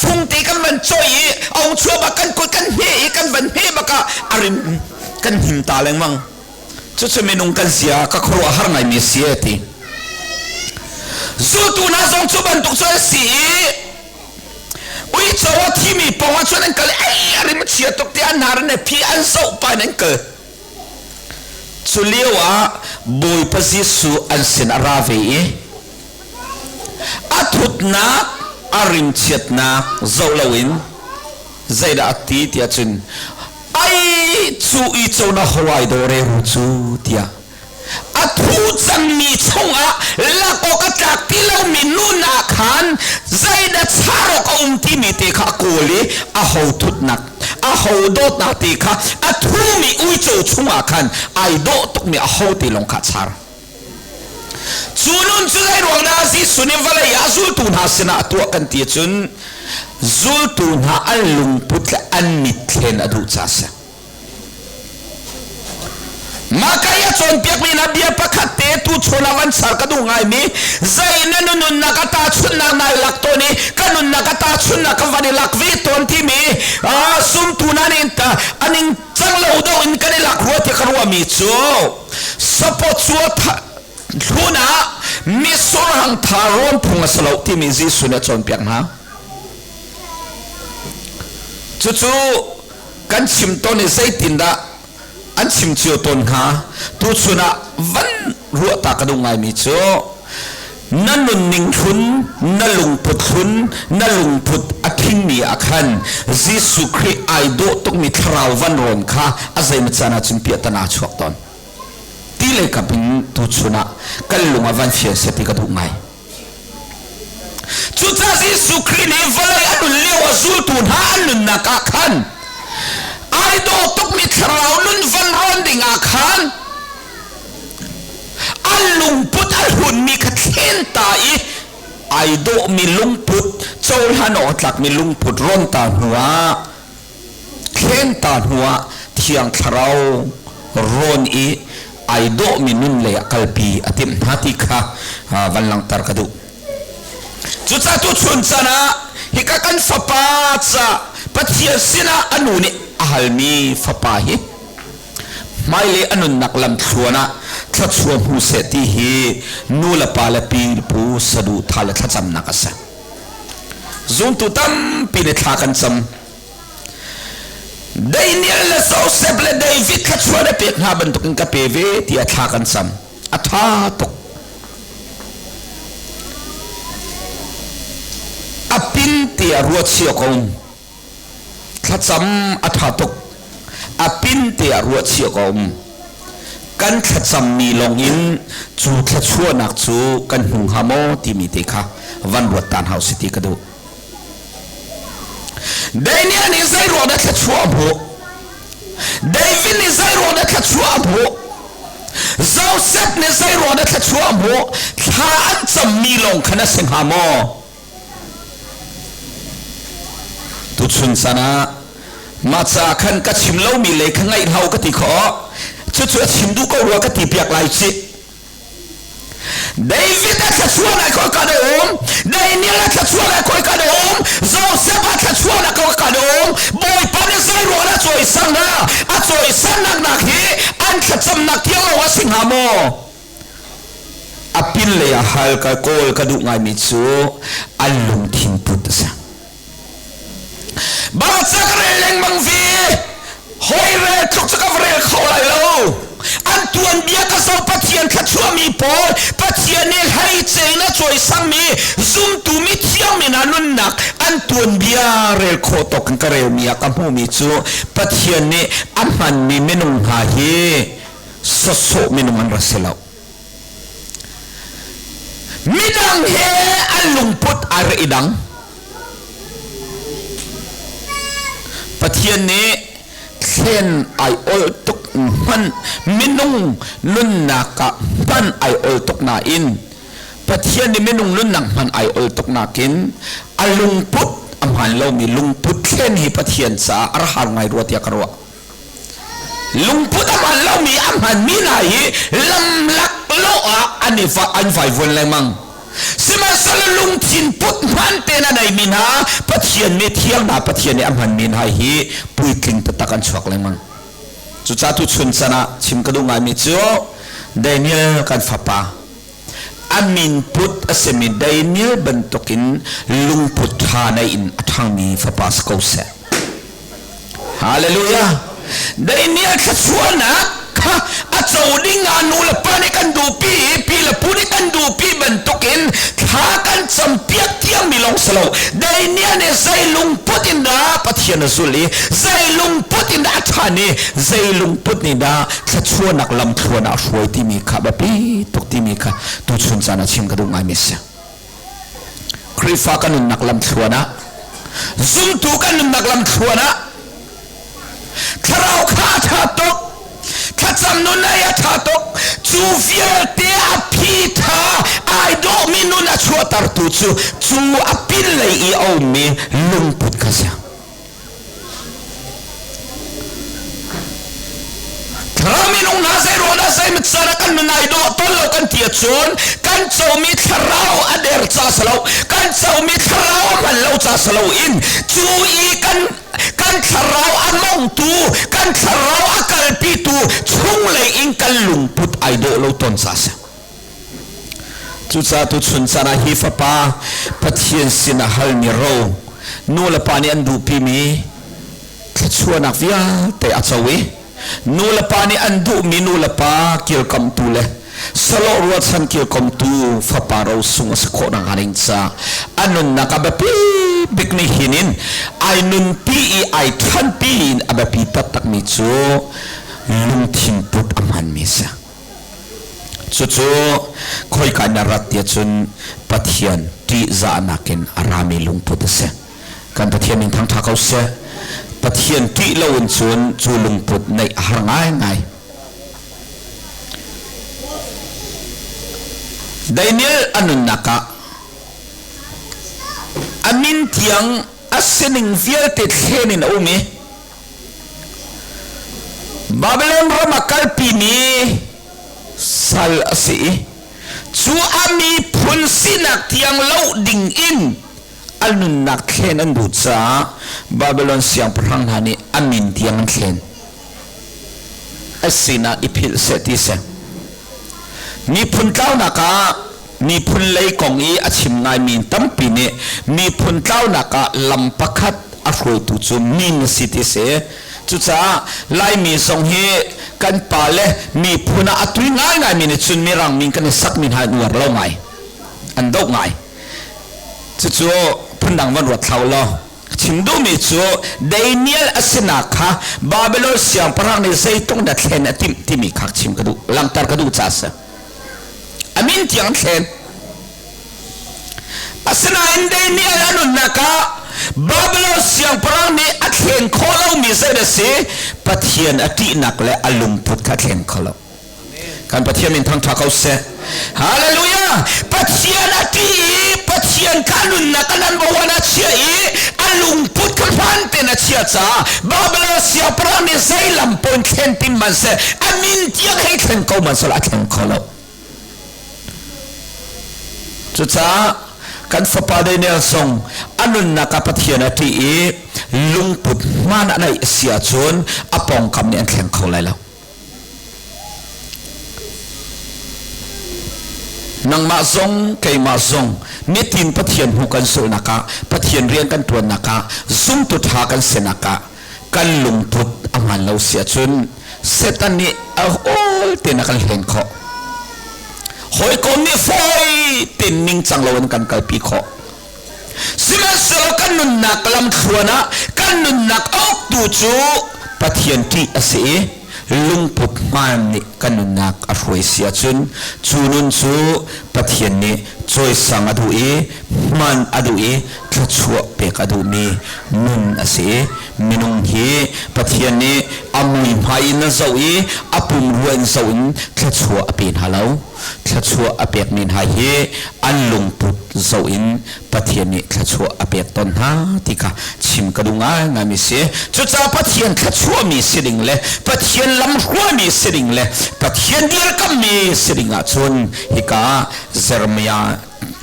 Speaker 7: fungte kan van choi i a ung chuah bak kan kut kan hme i kan van hme bak ah a rim kan him ta lengmang cucu minung kan zia ka khuaruah har ngaimi si e ti zultu hna zong cu bantuk cu an si i Uico a thimi pawng ah cun an kal ei a rim a chia tuk tiah an har ne phi an zoh pa in an kal. Cu lio ah Bawipa Jesuh an sin a ra ve i a thutnak a rimchiatnak zoh loin zeidah a ti tiah cun ai cu uico na hawai daw re ru cu tiah a thu cangmi chungah lak awk a tlak ti lomi nun ah khan zeidah char awk a um timi te kha a kawl i a ho thutnak a ho dawtnak te kha a thumi uico chungah khan ai dawh tukmi a ho te lawng kha a char cu nun cu zei ruang dah Jesuh nih vawlei ah zultu hna sinah a tuah kan ti cun zultu hna an lungput le an mitthlen a duh ca a si Mah ka i a cawnpiakmi hna bia pakhat te tuchun ah van char ka duh ngaimi zei na nunnak a tahchunhnak nai lak tawn i ka nunnak a tahchunhnak ka van i lak ve tawn timi zumtu hna nih an ing cang lo do in kan i lak rua tiah ka ruahmi cu support cu hlun ah mitsur hang tha rawn phung a si lo timi Jesuh nih a cawnpiak hna. Cucu kan chim tawn i zeitindah an chim cio tawn hnga tuchun ah van ruah ta ka duh ngaimi cu na nunning hlun na lungput hlun na lungput a thingmi ah khan Jesuh Khrih ai dawh tukmi thlarau van rawn kha a zeimaw caan ah cun piahtana a chuak tawn. Ti lei kap in tuchun ah kan lung ah van fian seh ti ka duh ngai. Cucaah Jesuh Khrih nih vawlei a nun lio ah zultu hna an nunnak ah khan ai dawh tukmi thlarau nun van rawn ding ah khan an lungput a hlunmi kha thlen ta i ai dawhmi lungput cohlan awk a tlakmi lungput rawn ta hnuah thlen ta hnuah Thiang Thlarau rawn i ai dawhmi nun lei ah kalpi a timh hna ti kha van langhter ka duh. Cucaah tuchun caan ah hika kan fapa ca Pathian sinah a nu nih a halmi fapa hi hmailei a nunnak lamthluan ah thluachuah hmu seh ti hi nu le pa le pi le pu saduhthah le thlacamnak a si. Zumtu tampi nih thla kan cam. Daniel le Joseph le David thluachuah na pek hna bantukin ka pe ve tiah thla kan cam. A ṭha tuk. A pin tiah ruat cio ko. Thlacam a ṭha tuk. A pin tiah ruah chih awk a um. Kan thlacammi lawngin cu thluachuahnak cu kan hmu hnga maw timi te kha van ruat ta hna usih ti ka duh. Daniel nih zei ruang dah thluachuah a hmuh? David nih zei ruang dah thluachuah a hmuh? Joseph nih zei ruang dah thluachuah a hmuh? Thla an cammi lawng khan a si hnga maw? Tuchun caan ah mah ca khan ka chim lomi lei kha ngaih hau ka ti khawh. Cucu a chim duh ko rua ka ti piak lai cih. David a thluachuah lai khoi ka um. Daniel a thluachuah lai khoi ka um. Joseph a thluachuah lai khoi ka um. Bawipa nih zei ruang a cawisan hna? A cawisannak nak hi an thlacamnak tiang lo a si hnga maw? A pinlei ah hal ka kawl ka duh ngaimi cu an lungthin put a si. Bangca ka rel lengmang ve. Hawi rel tluk cu ka va rel kho lai lo. An tuanbia ka zoh Pathian thluachuahmi pawl, Pathian nih hleice in a cawisangmi zumtu mithiang mi hna nunnak an tuanbia rel khawh tawk in ka relmi ah ka hmuhmi cu Pathian nih a hmanmi minung hna hi sawsawh minung an ra si lo. Midang he an lungput ai ra i dang. Pathian nih thlen ai ol tuk hman minung nunnak ah hman ai ol tuk nain Pathian nih minung nunnak hman ai ol tuk nakin a lungput a hmaan lomi lungput thlen hi Pathian caah a ra har ngai rua tiah ka ruah. Lungput a hman lomi a hmanmi hna hi lamlak lo ah an i an vaivuan lengmang. Sihmanhsehlaw lungthin put hman tein a neimi hna Pathian mi thiang hna Pathian nih a hmanmi hna hi puitling taktak an chuak lengmang. Cucaah tuchun chan ah chim ka duh ngaimi cu Daniel kan fapa a min put a simi Daniel bantukin lungput ṭha nei in a ṭhangmi fapa si ko seh. Hallelujah. Daniel thluachuahnak kha a co ding ah nu le pa nih kan duhpi i pi le pu nih kan duhpi bantukin thla kan campiak tiangmi lawng si lo. Daniel nih zei lungput in dah Pathian a zulh i zei lungput in dah a ṭhan i zei lungput nih dah thluachuahnak lamthluan ah a hruai timi kha biapi tuk timi kha tuchun caan ah chim ka duh ngaimi a si. Khrihfa kan nunnak lamthluan ah zumtu kan nunnak lamthluan ah thlarau kha a ṭha tuk thlacam nun ei a ṭha tuk cu vialte a phi ṭha ai dawhmi nun a chuahtertu cu cu a pinlei i a ummi lungput kha si. Thlarau minung hna zei ruang dah zei mitcan ah kan nun ai dawh ton lo kan ti ahcun kan comi thlarau a der ca si lo kan comi thlarau a hman lo ca si lo in cu i kan kan thlarau a mongtu kan thlarau a kalpitu chunglei in kan lungput ai dawh lo ton ca si. Cucaah tuchun caan ah hi fapa Pathian sin ah halmi ro nu le pa nih an duhpimi thluachuahnak vialte a co i nu le pa nih an duhmi nu le pa kilkamtu le sawlawh ruahchan kilkamtu fapa rosung a si khawh nakhnga ding caah a nunnak a biapi bik nih hin in ai Ai nunpi i ai ṭhanpi in a biapi taktakmi cu lungthin put a hmanmi si. Cucu khoika in a rat tiah cun Pathian ṭihzahnak in a rami lungput a si. Kan Pathian min thangṭha ko seh. Pathian ṭih lo in cun cu lungput neih a har ngaingai. Daniel a nunnak ah a min tiang a sining vialte thlen in a um i Babylon ram a kalpimi sal a si i cu a miphun sinak tiang loh ding in a nunnak thlen an duh caah Babylon siangpahrang hna nih a min tiang an thlen. A sinah i philh seh ti seh. Miphun tlaunak ah miphun lei kong i a chim ngaimi tampi nih miphun tlaunak ah lam pakhat a hruaitu cu min a si ti si. Cucaah Laimi zong hi kan pale miphun ah a tui ngaingaimi nih cun Mirang min kan i sakmi hna an uar lo ngai. An doh ngai. Cucu phundang van ruat hlah u law chim duhmi cu Daniel a sinak kha Babylon siangpahrang nih zeitluk dah thlen a timh timi kha chim ka duh langhter ka duh caah a si. A min tiang an thlen. Asinain Daniel a nunnak ah Babylon siangpahrang nih a thlen khawh lomi zei a si? Pathian a ṭihnak le a lungput kha a thleng kho lo. Kan Pathian min thangṭha ko seh. Hallelujah! Pathian a ṭih i Pathian kha nunnak a number one a chiah i a lungput kha hmaan tein a chiah caah Babylon siangpahrang nih zei lam paoh in thlen tim hmanhseh a min tiang hei thleng ko hmanhseh a thleng kho lo. Cucaah kan fapa Daniel zong a nunnak ah Pathian a ṭih i lungput hmaan a neih a si ahcun a pawngkam nih an thleng kho lai lo. Nangmah zong keimah zong nitin Pathian hmu kan sulhnak ah Pathian rian kan ṭuannak ah zumtu ṭha kan sinak ah kan lungput a hmaan lo si ahcun Satan nih a awl tein a kan hlen khawh. Hawikom nih fawi tein ningcang loin kan kalpi khawh. Sihmanhsehlaw kan nunnak lamthluan ah kan nunnak a uktu cu Pathian ṭih a si i lungput hmaan nih kan nunnak a hruai si ahcun cu nun cu Pathian nih cawisang a duh i hman a duh i thluachuah pek a duhmi nun a si i minung hi Pathian nih a muihmai in a zoh i a pumrua in zoh in thluachuah a pe hna lo. Thluachuah a pekmi hna hi an lungput zoh in Pathian nih thluachuah a pek tawn hna ti kha chim ka duh ngaingaimi si. Cucaah Pathian thluachuahmi si ding le Pathian lamhruaimi si ding le Pathian dirkammi si ding ahcun hika Jeremiah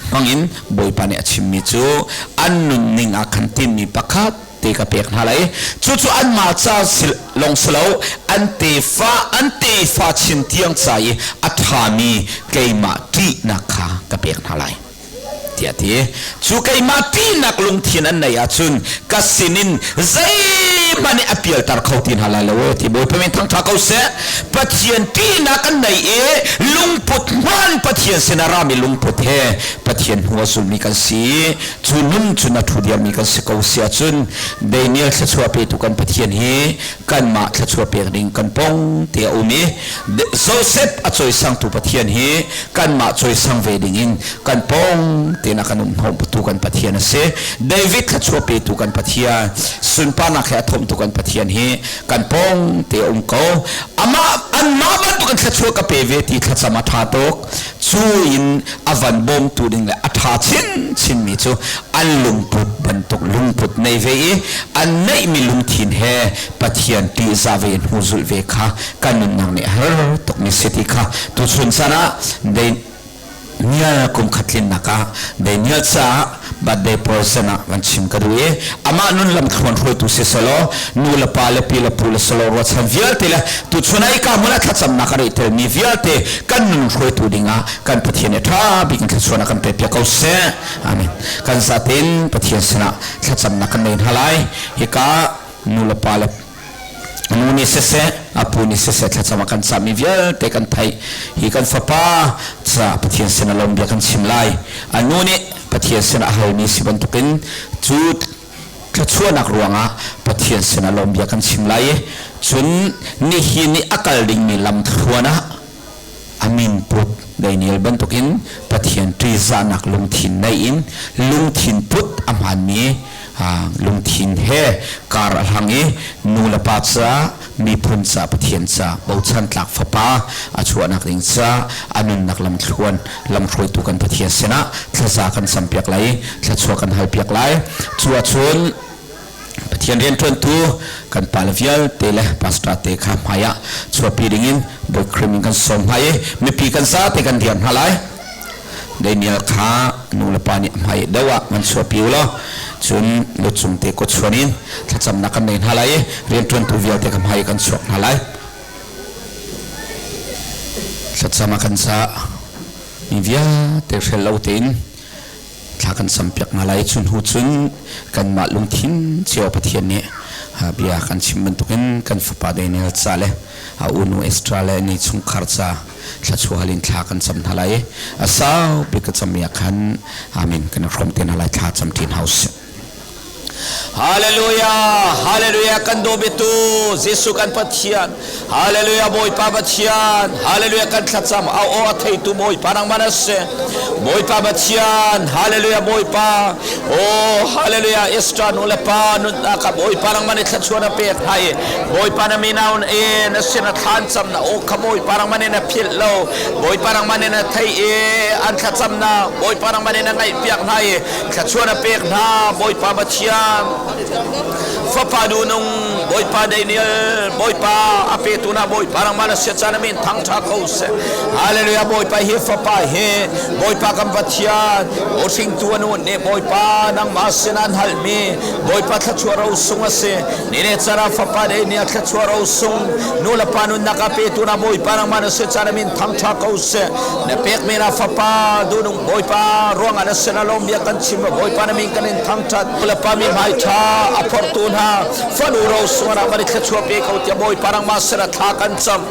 Speaker 7: hmangin Bawipa nih a chimmi cu an nunning ah khan tinmi pakhat te ka pek hna lai. Cucu anmah ca lawng si lo, an tefa an tefa chin tiang ca i a ṭhami keimah ṭihnak kha ka pek hna lai. Tiah a ti. Cu keimah ṭihnak lungthin an neih ahcun ka sinin zeihmanh nih a pialter kho ti hna lai lo e ti Bawipa min thangṭha ko seh. Pathian ṭihnak an nei i lungput hmaan Pathian sin a rami lungput he Pathian hnu a zulmi kan si. Cu nun cun a ṭhu diammi kan si ko si ahcun Daniel thluachuah petu kan Pathian hi kanmah thluachuah pek ding kan pong te a um i Joseph a cawisangtu Pathian hi kanmah cawisang ve ding in kan pong tein a kan um hnawhtu kan Pathian a si. David thluachuah petu kan Pathian, sunparnak he a thomtu kan Pathian hi kan pong te a um ko. Amah anmah bantukin thluachuah ka pe ve ti thlacam a ṭha tuk. Cu in a van bawmtu ding le a ṭha chinchinmi cu an lungput bantuk lungput nei ve i an neihmi lungthin he Pathian ṭihzah ve hnu zulh ve kha kan nunnak nih a har tukmi si ti kha tuchun caan ah Daniel kum khat tlinnak ah Daniel caah birthday present ah van chim ka duh i amah nun lamthluan hruaitu si selaw nu le pa le pi le pu le selaw ruachan vialte le tuchun ah ika hmun ah thlacamnak a rih telmi vialte kan nun hruaitu dingah kan Pathian nih ṭha bik in thluachuahnak kan pekpiak ko seh. Amen. Kan zaten Pathian sinah thlacamnak kan nei hna lai. Hika nu le pa le nu nih siseh, a pu nih siseh thlacam a kan cahmi vialte kan theih. Hi kan fapa ca Pathian sinah lawm bia kan chim lai. A nu nih Pathian sinah a halmi si bantukin cu Thluachuahnak ruangah Pathian sinah lawm bia kan chim lai i cun nihin i a kal dingmi lamthluan ah a min put Daniel bantukin Pathian ṭihzahnak lungthin nei in lungthin put a hmaanmi lungthin he kar a hlang i nu le pa ca miphun ca Pathian ca bochan tlak fapa a chuahnak ding ca a nunnak lamthluan lamhruaitu kan Pathian sinah thlaza kan campiak lai i thluachuah kan halpiak lai. Cu ahcun Pathian rianṭuantu kan pale vialte le pastor te kha hmai ah chuahpi dingin Bawi Khrih min kan sawm hna i mipi kan zate kan dir hna lai. Daniel kha nu le pa nih hmai deuh ah van chuahpi u law cun lucung te kawchuan in thlacamnak kan nei hna lai i rianṭuantu vialte kha hmai kan chuak hna lai. Thlacam a kan cah mi vialte hrel lo tein thla kan campiak hna lai. Cu hnu cun kanmah lungthin cio Pathian nih bia kan chim bantukin kan fapa Daniel ca le a unu Esther le ni chungkhar ca thluachuah hal in thla kan cam hna lai. A saupi ka cam mi ah khan amen kan i hrawm te hna lai. Thla cam ṭin hau sih.
Speaker 8: Hallelujah, hallelujah kan dawbitu Jesuh kan Pathian. Hallelujah Bawipa Pathian. Hallelujah kan thlacam au aw a theitu Bawipa nangmah na si. Bawipa Pathian. Hallelujah Bawipa. Oh hallelujah Esther nu le pa nunnak ah Bawipa nangmah nih thluachuah na pek hna i Bawipa na minaun e na sin a thlan cam na aw kha Bawipa nangmah nih na philh lo. Bawipa nangmah nih na thei i an thlacam na Bawipa nangmah nih na ngaihpiak hna i Thluachuah na pek hna Bawipa Pathian. Fapa dunung Bawipa Daniel Bawipa a petu na Bawipa nangmah na sia caan amin thangtha ko seh. Hallelujah Bawipa hi fapa hi Bawipa kan Pathian o hringtu anu nih Bawipa nangmah sin an halmi Bawipa thluachuah ro sung a si. Nine cara fapa Daniel thluachuah ro sung nu le pa nunnak a petu na Bawipa nangmah na sia caan amin thangtha ko seh. Na pek mi na fapa dunung Bawipa ruangah na sin a lawm bia kan chim Bawipa na min kan in thangṭhat pa mi hmai ṭha a phortu hna fanu ro suanah van i thluachuah pe ko tiah Bawipa nangmah sin a thla kan cam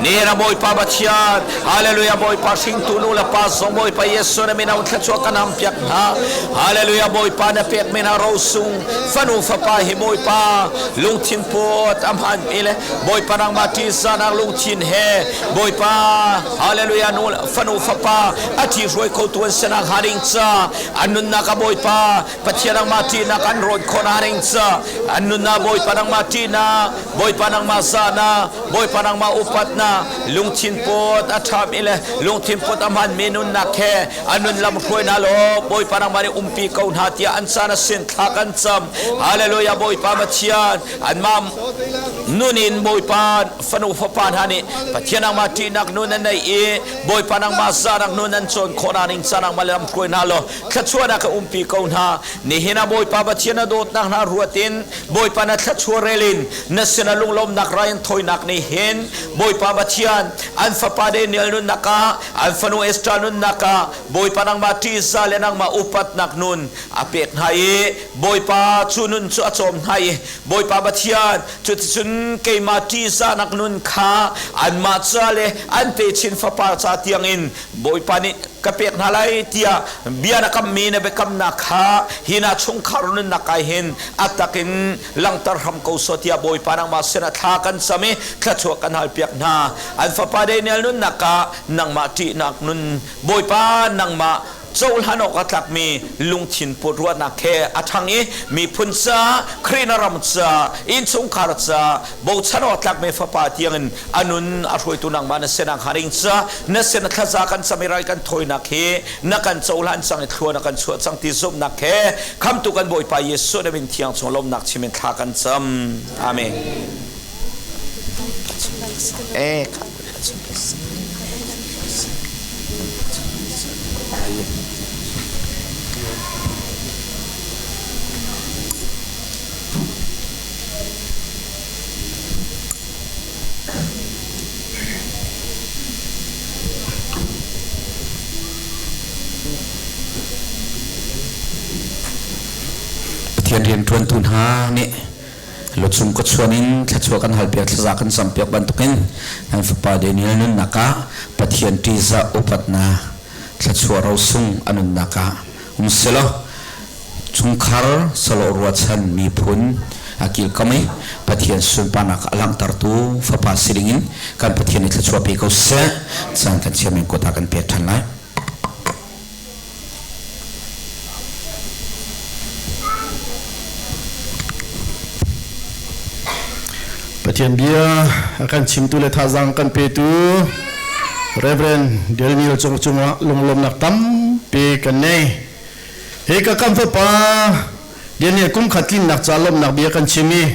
Speaker 8: ni na Bawipa Pathian Hallelujah Bawipa hringtu nu le pa zong Bawipa Jesuh na min au thluachuah kan ham piak hna Hallelujah Bawipa na pek mi hna ro sung fanu fapa hi Bawipa lungthin put a hmaan mi le Bawipa nangmah ṭihzahnak lungthin he Bawipa Hallelujah nu fanu fapa a ṭhi hruai khotu an sinak hnga ding ca an nunnak a Bawipa Pathian nangmah ṭihnak an rawn khawh hna ding ca an nunnak Bawipa nangmah ṭihnak Bawipa nangmah zahnak Bawipa nangmah upatnak lungthin put a ṭhami le lungthin put a hmanmi nunnak he an nun lam hruai hna law Bawipa nangmah nih umpi ko hna tiah an caan a sin thla kan cam Hallelujah Bawipa Pathian anmah nun in Bawipa fanu fapa hna nih Pathian nangmah ṭihnak nun an neih i Bawipa nangmah zahnak nun an cawn khawh hna ning ca nangmah lam hruai hna law thluachuahnak ka umpi ko hna. Nihin ah Bawipa Pathian na dawtnak hna ruat in Bawipa na thluachuah rel in na sinah lunglawmnak rai an thawinak nih hin Bawipa Pathian an fapa Daniel nunnak ah an fanu Esther nunnak ah Bawipa nangmah ṭihzah le nangmah upatnak nun a pek hna i Bawipa cu nun cu a cawm hna i Bawipa Pathian cuticun keimah ṭihzahnak nun kha anmah ca le an techin fapar ca tiangin Bawipa nih ka pek hna lai tiah bia na kammi na biakamnak kha hi na chungkhar nunnak ah hin a takin langhter hram ko sawh tiah Bawipa nangmah sinah thla kan cam i thluachuah kan halpiak hna. An fapa Daniel nunnak ah nangmah ṭihnak nun Bawipa nangmah cohlan awk a tlakmi lungthin put ruahnak he a ṭhang i miphun ca, Khrih na ram ca, innchungkhar ca, bochan awk tlakmi fapa tiangin a nun a hruaitu nangmah na sinak hnga ding ca na sin a thlaza kan cam i ral kan thawinak hi na kan cohlan cang i thlua na kan chuah cang ti zumhnak he khamtu kan Bawipa Jesuh na min thiang chung lawmnak chim in thla kan cam. Amen. Eh,
Speaker 7: Pathian rianṭuantu hna nih Lucung ka chuan in thluachuah kan halpiak thlaza kan campiak bantukin nan fapa Daniel nunnak ah Pathian ṭihzah upatnak thluachuah rosung a nunnak ah um selaw. Chungkhar sawlawh ruachan miphun a kilkam i Pathian sunparnak a langhtertu fapa si dingin kan Pathian nih thluachuah pe ko seh. Caan kan chairman kut ah kan pek ṭhan lai.
Speaker 2: Pathian bia a kan chimtu le thazaang kan petu Reverend Daniel Cung cungah lunglawmnak tampi kan nei. Hi ka kan fapa Daniel kum khat tlinnak ca lawmhnak bia kan chim i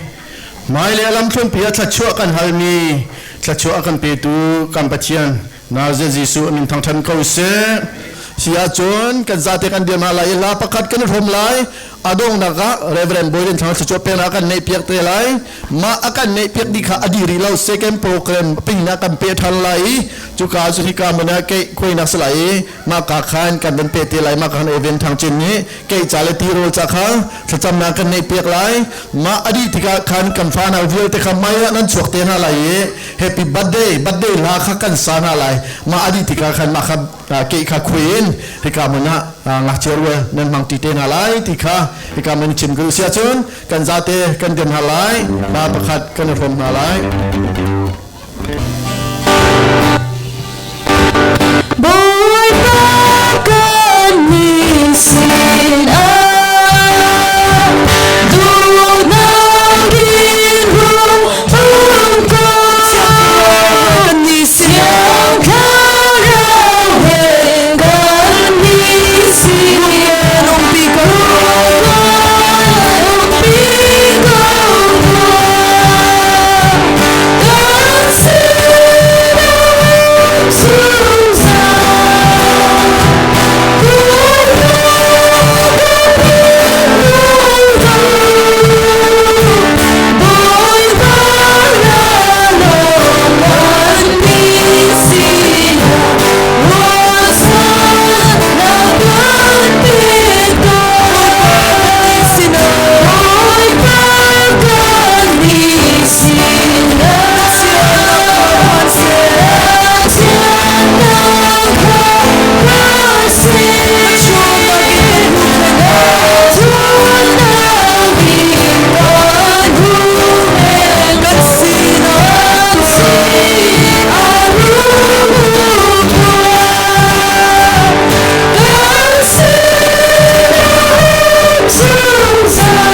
Speaker 2: hmailei a lamthluanpi ah thluachuah kan halmi thluachuah a kan petu kan Pathian Nazareth Jesuh min thangṭhan ko seh. Si ahcun kan zate kan dir hna lai i hla pakhat kan i hrawm lai. A donghnak ah Reverend Boyden Thang thluachuah peknak kan neih piak te lai. Mah a kan neih piak dih kha a dih rih lo. Second program ping ah kan peh ṭhan lai i cuka cu hika hmun ah keih khuainak si lai i mah ka khan kan van peh te lai. Mah ka khan Evan Thang Cin nih keih ca le tirawl ca kha thlacamnak kan neih piak lai. Mah a dih tikah khan kan fanau vialte kha mei ah nan chuak te hna lai i happy birthday birthday hla kha kan sa hna lai mah a dih tikah khan mah kha keh kha khui in hika hmun ah ngakchia rual nan hmang ti te hna lai ti kha hika hmun chim ka duh si ahcun kan zate kan dir hna lai hla pakhat kan i hrawm hna lai.
Speaker 4: Bawipa kan sin ah duhnak in rung um ko. Siang thlarau he kan sin umpi ko umpi ko kan sinah zungzal.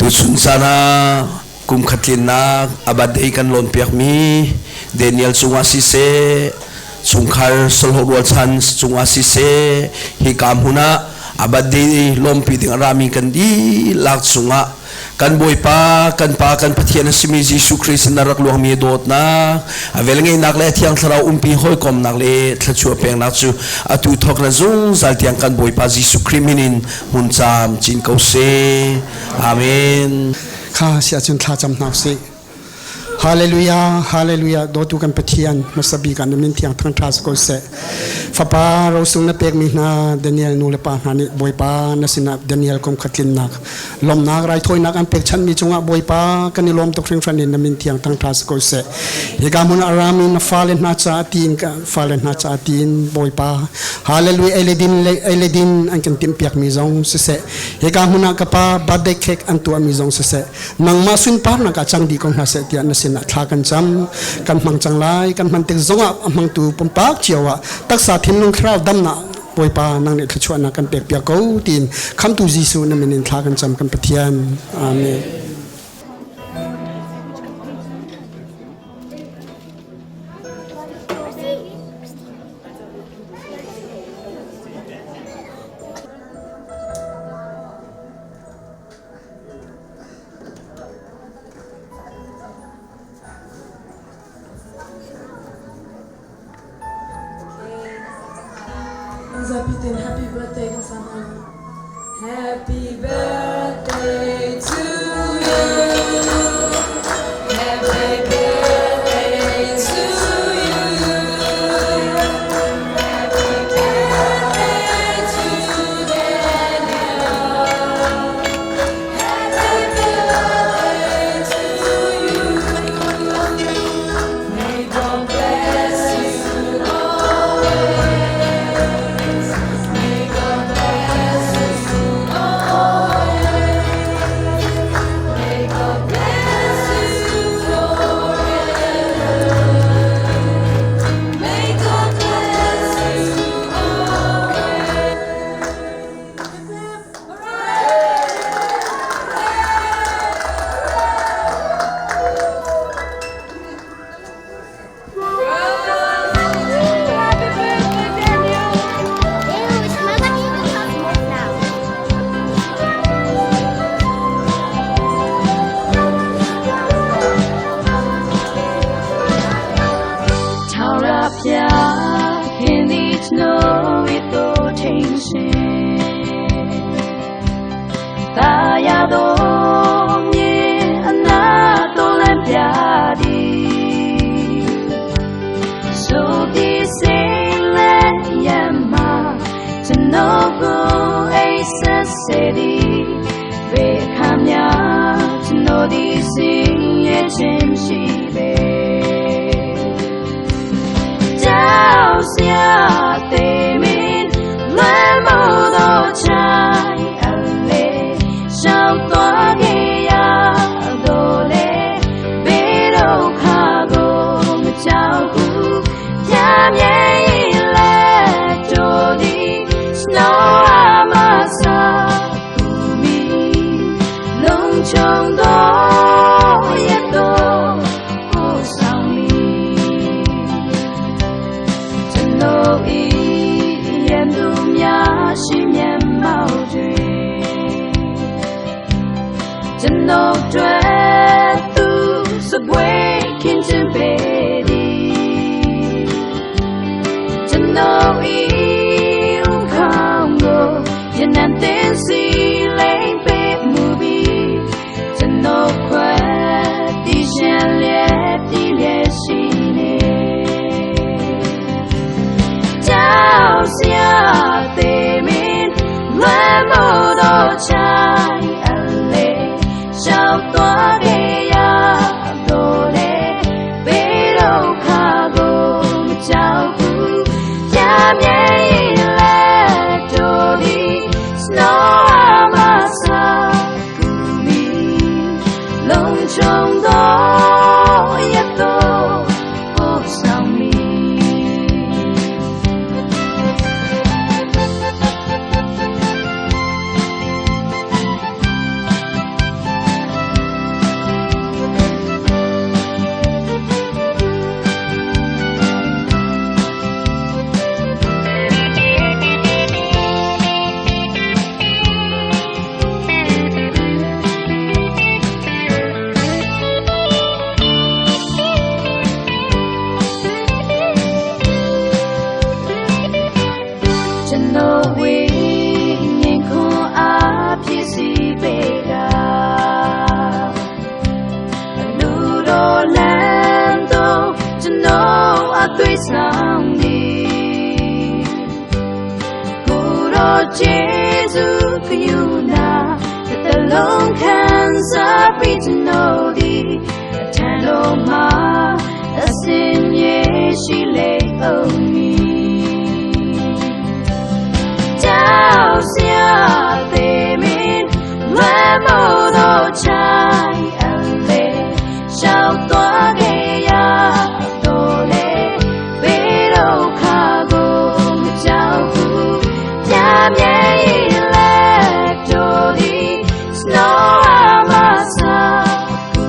Speaker 6: Tuchun caan ah kum khat tlinnak a birthday kan lawn piakmi Daniel cungah siseh, chungkhar solho rualchan cungah siseh, hika hmun ah a birthday lawmpi ding a rami kan dihlak cungah kan Bawipa kan Pa kan Pathian a simi Jesuh Christ na rak luangmi dawtnak a velngeihnak le Thiang Thlarau umpi hawikomnak le thluachuah peknak cu atu thawk na zungzal tiang kan Bawipa Jesuh Christ min in hmun caam cin ko seh. Amen.
Speaker 9: Kha si ahcun thla cam hna usih. Hallelujah, hallelujah. Dawtu kan Pathian hmasa bik ah na min thiang thangṭha si ko seh. Fapa rosung na pekmi hna Daniel nu le pa hna nih Bawipa na sinah Daniel kum khat tlinnak lawmhnak raithawinak an pekchanhmi cungah Bawipa kan i lawm tuk hringhran in na min thiang thangṭha si ko seh. Hika hmun ah rami na fale hna caah tiin ka fale hna caah tiin Bawipa hallelujah ei le din le ei le din an kan timhpiakmi zong siseh hika hmun ah ka pa birthday cake an tuahmi zong siseh nangmah sunparnak ah cang dih ko hna seh tiah na sinah thla kan cam kan hmang cang lai kan hman tik zongah a hmangtu pumpak cio ah taksa thinlung thlarau damnak Bawipa nang nih thluachuahnak kan pek piak ko tiin khamtu Jesuh na min in thla kan cam kan Pathian amen.
Speaker 4: Zapi happy birthday ka sama. Happy birthday to you. Happy birthday to you. Happy birthday to Daniel. Happy birthday to you. May God bless you always. May God bless you always. May God bless you forever. May God bless you always. Happy birthday, Daniel!
Speaker 10: Ew, it smells like you can smoke now.
Speaker 4: ထာဝရဘုရားခင်သည်ကျွန်ုပ်၏သို့ထိန်ရှင်တာယာသောမြေအနာတော်လမ်းပြသည်ဆိုပြီးစိတ်လက်ရမှာကျွန်ုပ်ကိုအိပ်ဆက်စေသည်ဘေးခါများကျွန်တော်သည်စင်ရဲ့ခြင်းရှိပေ ကြောက်စရာသေးမင်းလွမ်းမို့သောချိုင်အလေရှောက်သွားခဲ့ရတော့လေဘေးဒုက္ခကိုမကြောက်ဘူးပြမြဲရင်လက်တို့သည် snow အမစာကူမီလုံးချုံသောရတော့ကိုဆောင်မီ ကျွန်ုပ်ဤရန်သူများရှိမျက်မှောက်တွင်ကျွန်ုပ်တွေ့သူစပွဲခင်းခြင်းပေသည်ကျွန်ုပ်ဤဥခေါင်းကိုယနံတင်စီလိမ့်ပေမူပြီးကျွန်ုပ်ခွဲတည်ရှင်လျက်တည်လျက်ရှိနေ ကြောက်စရာသေးမင်းလွမ်းမို့တော့ချိုင်အလေရှောက်သွားခဲ့ရတော့လေဘေးဒုက္ခကိုမကြောက်ဘူးပြမြဲရင်လက်တို့သည် snow အမစာကူမီလုံးချုံသောရတော့ပို့ဆောင်မီ ဆောင်သည်ကိုရောဂျေဇုခယူနာတလုံးခံစားပြီးကျွန်တော်ဒီအထံတော်မှာအစင်ယေရှိလေအောင်မီကြောက်စရာသေးမင်းလွယ်မို့တော့ချိုင်အလေရှောက်သွားခဲ့ရတော့လေဘေးဒုက္ခကိုမကြောက်ဘူးပြမြဲလက်တော်ဒီ snow amasa ကူ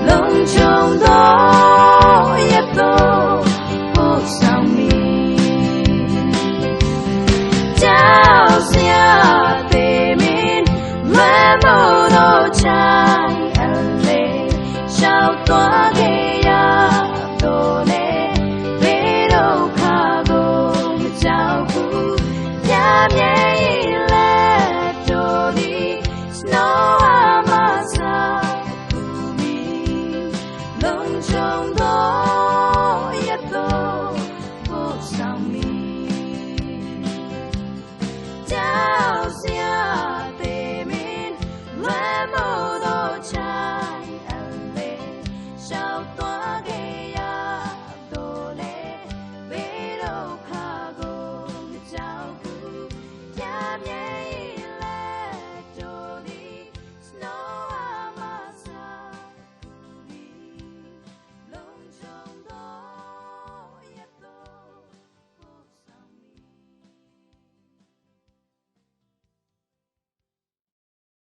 Speaker 4: လုံးချုံတော့ရတော့ဖို့ဆောင်မီကြောက်စရာသေးမင်းလွယ်မို့တော့ချိုင်အလေရှောက်သွား